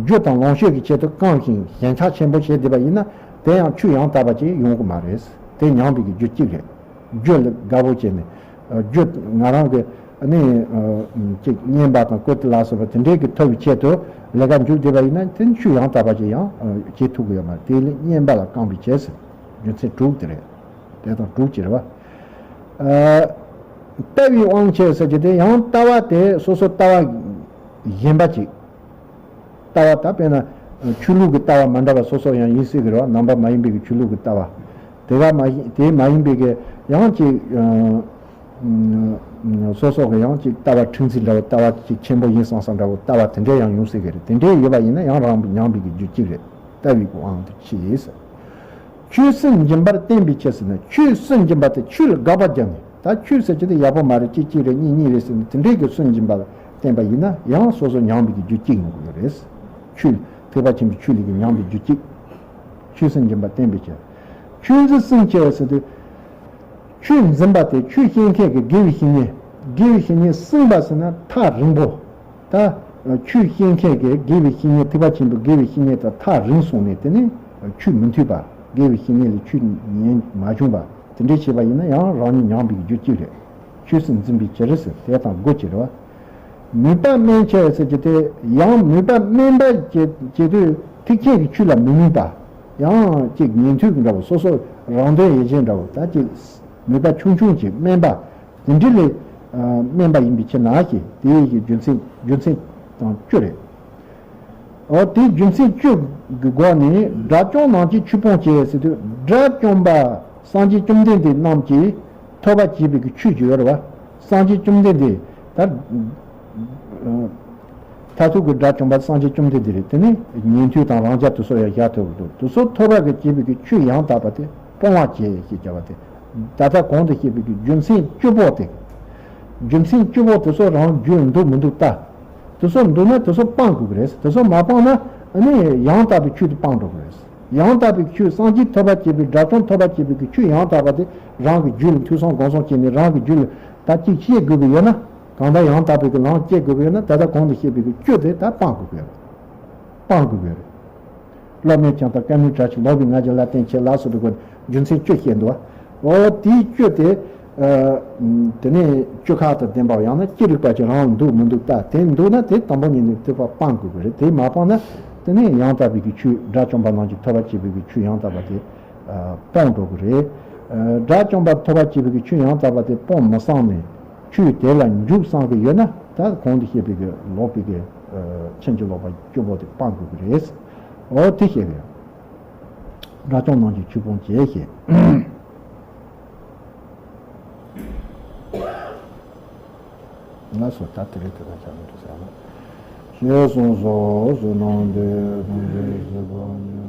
རྒྱུ་དང་ལོངས་སྤྱོད་ཀྱི་ཆེད་དུ་བརྐམ་ཞིང་ཞེན་ཆགས་ཆེན་པོ་བྱས་བསྡད་པ་ཡིན་ན་དེ་ཡང་ཆོས་ཡང་དག་པ་ཅིག་ཡོང་གི་མ་རེད། དེ་ཉམས་པའི་གི་རྒྱུ་གཅིག་རེད། རྒྱུ་ལ་དགའ་བོ་བྱས་ནས། རྒྱུ་ང་རང་གི་ནི་ཅིག་གཉེན་པ་དང་བཀུར་སྟི་ལ་སོགས་པ་དེ་འདྲའི་གི་ཐོབ་པའི་ཆེད་དུ་ལས་ཀ་འཇུག་བསྡད་པ་ཡིན་ན་དེ་ཆོས་ཡང་དག་པ་ཅིག་ཡང་བྱེད་ཐུབ་ཀྱི་ཡོད་མ་རེད། དེ་ལས་གཉེན་པ་ལ་བརྐམ་པའི་ཆེད་ཟེར། རྒྱུ་མཚན་དྲུག་དེ་རེད། དེ་དང་དྲུག་ཅེས་རེད་བ། ཨ། ལྟ་བའི་དབང་ཆེ་ཟེར་གྱི་དེ་ཡང་ལྟ་བ་དེ་སོ་སོ་ལྟ་བ་གཞན་པ་ཅིག་ལྟ་བ་ད་དཔེར་ན་ཆོས་ལུགས་ཀྱི་ལྟ་བ་མ་འདྲ་བ་སོ་སོ་ཡང་ཡིན་སྲིད་ཀྱི་རེད་བ། ནང་པ་མ་ཡིན་པའི་གི་ཆོས་ལུགས་ཀྱི་ལྟ་བ། དེ་ག་མ་ཡིན་དེ་མ་ཡིན་པའི་གི་ཡང་ཅིག་ཨ། སོ་སོ་གི་ཡང་ཅིག་ལྟ་བ་འཁྲུག་འཛིང་འདྲ་བོ། ལྟ་བ་ཅིག་ཆེན་པོ་ཡིན་བསམ་བསམ་འདྲ་བོ་ལྟ་བ་དེ་འདྲས་ཡང་ཡོང་སྲིད་ཀྱི་རེད། དེ་འདྲས་ཡོད་པ་ཡིན་ན་ཡང་རང་ཉམས་པའི་གི་རྒྱུ་གཅིག་རེད། ལྟ་བའི་གི་དབང་དུ་ཆེ་ཟེར། ཆོས་སུ་འབྱིན་པར་བསྟན་པའི་ཕྱིར་ཟེར་ན། ཆོས་སུ་འབྱིན་པ་དེ་ཆོས་ལ་དགག་པ་རྒྱག་ནས། ད་ཆོས་ཟེར་གྱི་དེ་ཡག་པོ་མ་རེད། གཅིག་གཅིག་རེད། གཉིས་གཉིས་རེད་ཟེར་ནས་དེ་འདྲའི་གི་སུ་འབྱིན་པ་བསྟན་པ་ཡིན་ན་ཡང་སོ་སོ་ཉམས་པའི་གི་རྒྱུ་གཅིག་ཡོང་གི་ཡོད་རེད། ཆོས་ཐེག་པ་ཆེན་པོའི་ཆོས་ལས་ཀྱི་ཉམས་པའི་རྒྱུ་གཅིག་ཆོས་སུ་འབྱིན་པར་བསྟན་པའི་ཕྱིར། ཆོས་འཛིན་སྲུང་བྱེད་ཟེར་དུས། ཆོས་འཛིན་པ་དེ་ཆོས་བཤད་མཁན་གྱི་དགེ་བའི་བཤེས་གཉེན། དགེ་བའི་བཤེས་གཉེན་སྲུང་བ་ཟེར་ན་ཐག་རིང་པོ། ད་ཆོས་བཤད་མཁན་གྱི་དགེ་བའི་བཤེས་གཉེན། ཐེག་པ་ཆེན་པོའི་དགེ་བའི་བཤེས་གཉེན་དང་ཐག་རིང་སོང་ནས། དེ་ནི་ཆོས་མི་མཐུན་པ། དགེ་བའི་བཤེས་གཉེན་ལས་ཆོས་ཉན་མ་བྱུང་བ། དེ་འདྲའི་བྱས་པ་ཡིན་ན་ཡང་རང་ཉིད་ཉམས་པའི་རྒྱུ་གཅིག་རེད། ཆོས་སྲིད་འཛིན་པའི་ཕྱིར་ཟེར། དེ་དང་སྒོ་གཅིག་རེད་བ། མོས་པ་དམན་བྱེད་ཟེར་གྱི་དེ་ཡང་མོས་པ་དམན་པ་བྱེད་བྱེད་དུས་ཐེག་ཆེན་གྱི་ཆོས་ལ་མི་མོས་པ། ཡང་ཅིག་ཉན་ཐོས་ཀྱི་འདྲ་བོ། སོ་སོ་རང་དོན་ཡིད་བྱེད་འདྲ་བོ། ད་ཅིག་མོས་པ་ཆུང་ཆུང་ཅིག་དམན་པ། དེ་འདྲ་ལས་ཨ་དམན་པ་ཡིན་པའི་ཕྱིར་ན་ཞེས། དེ་ཡི་རྒྱུ་མཚན། རྒྱུ་མཚན་དང་བཅུ་རེད། འོ་དེའི་རྒྱུ་མཚན་བཅུ་གི་སྒོ་ནས། དགྲ་བཅོམ་རྣམས་ཀྱི་ཆོས་སྤོང་བྱེད་ཟེར་དུས། དགྲ་བཅོམ་པ་སངས་རྒྱས་བཅོམ་ལྡན་འདས་རྣམས་ཀྱིས་ཐོབ་པ་བྱས་པའི་གི་ཆོས་ཅིག་ཡོད་རེད་བ། སངས་རྒྱས་བཅོམ་ལྡན་འདས་ད་མཐར་ཐུག་གི་དགྲ་བཅོམ་པ་སངས་རྒྱས་བཅོམ་ལྡན་འདས་རེད། དེ་ནི་ཉན་ཐོས་དང་རང་རྒྱལ་དེ་ཚོ་ཡང་བཞག་ཐུབ་ཀྱི་འདུག་དེ་ཚོ་ཐོབ་པ་གི་བྱས་པའི་གི་ཆོས་ཡང་དག་པ་དེ་སྤོང་བར་བྱེད་ཅེས་བྱ་བ་དེ། ད་ལྟ་གོང་དུ་བཤད་པའི་གི་རྒྱུ་མཚན་བཅུ་པོ་དེ། རྒྱུ་མཚན་བཅུ་པོ་དེ་ཚོ་རང་རྒྱུད་འདུག་མི་འདུག་ལྟ། དེ་ཚོ་འདུག་ན་དེ་ཚོ་སྤང་དགོས་ཀྱི་རེད། དེ་ཚོ་མ་སྤངས་ན་ཨ་ནི་ཡང་དག་པའི་ཆོས་དེ་སྤང་འགྲོ་གི་རེད། ཡང་དག་པའི་ཆོས། སངས་རྒྱས་ཐོབ་པ་བྱེད་པའི། དགྲ་བཅོམ་ཐོབ་པ་བྱེད་པའི་གི་ཆོས་ཡང་དག་པ་དེ་རང་གི་རྒྱུད་ལ་ཐོས་བསམ་སྒོམ་གསུམ་བྱས་ནས། རང་གི་རྒྱུད་ལ་ད་ཅིག་སྐྱེ་དགོས་ཀྱི་ཡོད་ན། གང་ལྟར་ཡང་དག་པའི་གི་ལམ་སྐྱེ་དགོས་ཀྱི་ཡོད་ན། ད་ལྟ་གོང་དུ་བཤད་པའི་གི་བཅུ་དེ་ད་སྤང་དགོས་ཀྱི་ཡོད་རེད། སྤང་དགོས་ཀྱི་ཡོད་རེད། སློབ་མའི་ཁྱིམ་དང་བཀའ་མོལ་གྲྭ་ཆེན། ལོག་པའི་ང་རྒྱལ་ལ་བརྟེན་བྱེད་ལ་སོགས་པའི་སྐོར་རྒྱུ་མཚན་བཅུ་བཤད་འདུག་བ། འོ་དེའི་བཅུ་དེ། ཨ་དེ་ནས་བཅུ་ཁ་དང་ལྡན་པ་ཡང་ན་ཅི་རིགས་པ་ཅིག་རང་ལ་འདུག་མི་འདུག་ལྟ། དེ་འདུག་ན་དེ་དང་པོ་ཉིད་ནས་ཐེག་པ་སྤང་དགོས་ཀྱི་རེད། དེ་མ་སྤངས་ན་དེ་ནས་ཡང་དག་པའི་གི་ཆོས། དགྲ་བཅོམ་པ་རྣམས་ཀྱིས་ཐོབ་པར་བྱེད་པའི་གི་ཆོས་ཡང་དག་པ་དེ་ཨ་སྤོང་འགྲོ་གི་རེད། ཨ་དགྲ་བཅོམ་པ་ཐོབ་པར་བྱེད་པའི་གི་ཆོས་ཡང་དག་པ་དེ་སྤོང་མི་བསམ་ནས། ཆོས་དེ་ལ་འཇུག་བསམ་གི་ཡོད་ན། ད་གོང་དུ་བཤད་པའི་གི་ལོག་པའི་གི་ཨ་ཕྱིན་ཅི་ལོག་པ་བཅུ་པོ་དེ་སྤང་དགོས་ཀྱི་རེད། འོ་དེ་བཤད་གི་ཡོད། དགྲ་བཅོམ་རྣམས་ཀྱི་ཆོས་སྤོང་བྱེད་ཞེས། ལགས་སོ། ད་དེ་རིང་དེ་ཙམ་བྱ་མི་འགྲོ་ཟེར་ན། ཞེས་གསུངས་སོ། བསོད་ནམས་འདི་ཡིས་ཐམས་ཅད་གཟིགས་པ་ཉིད།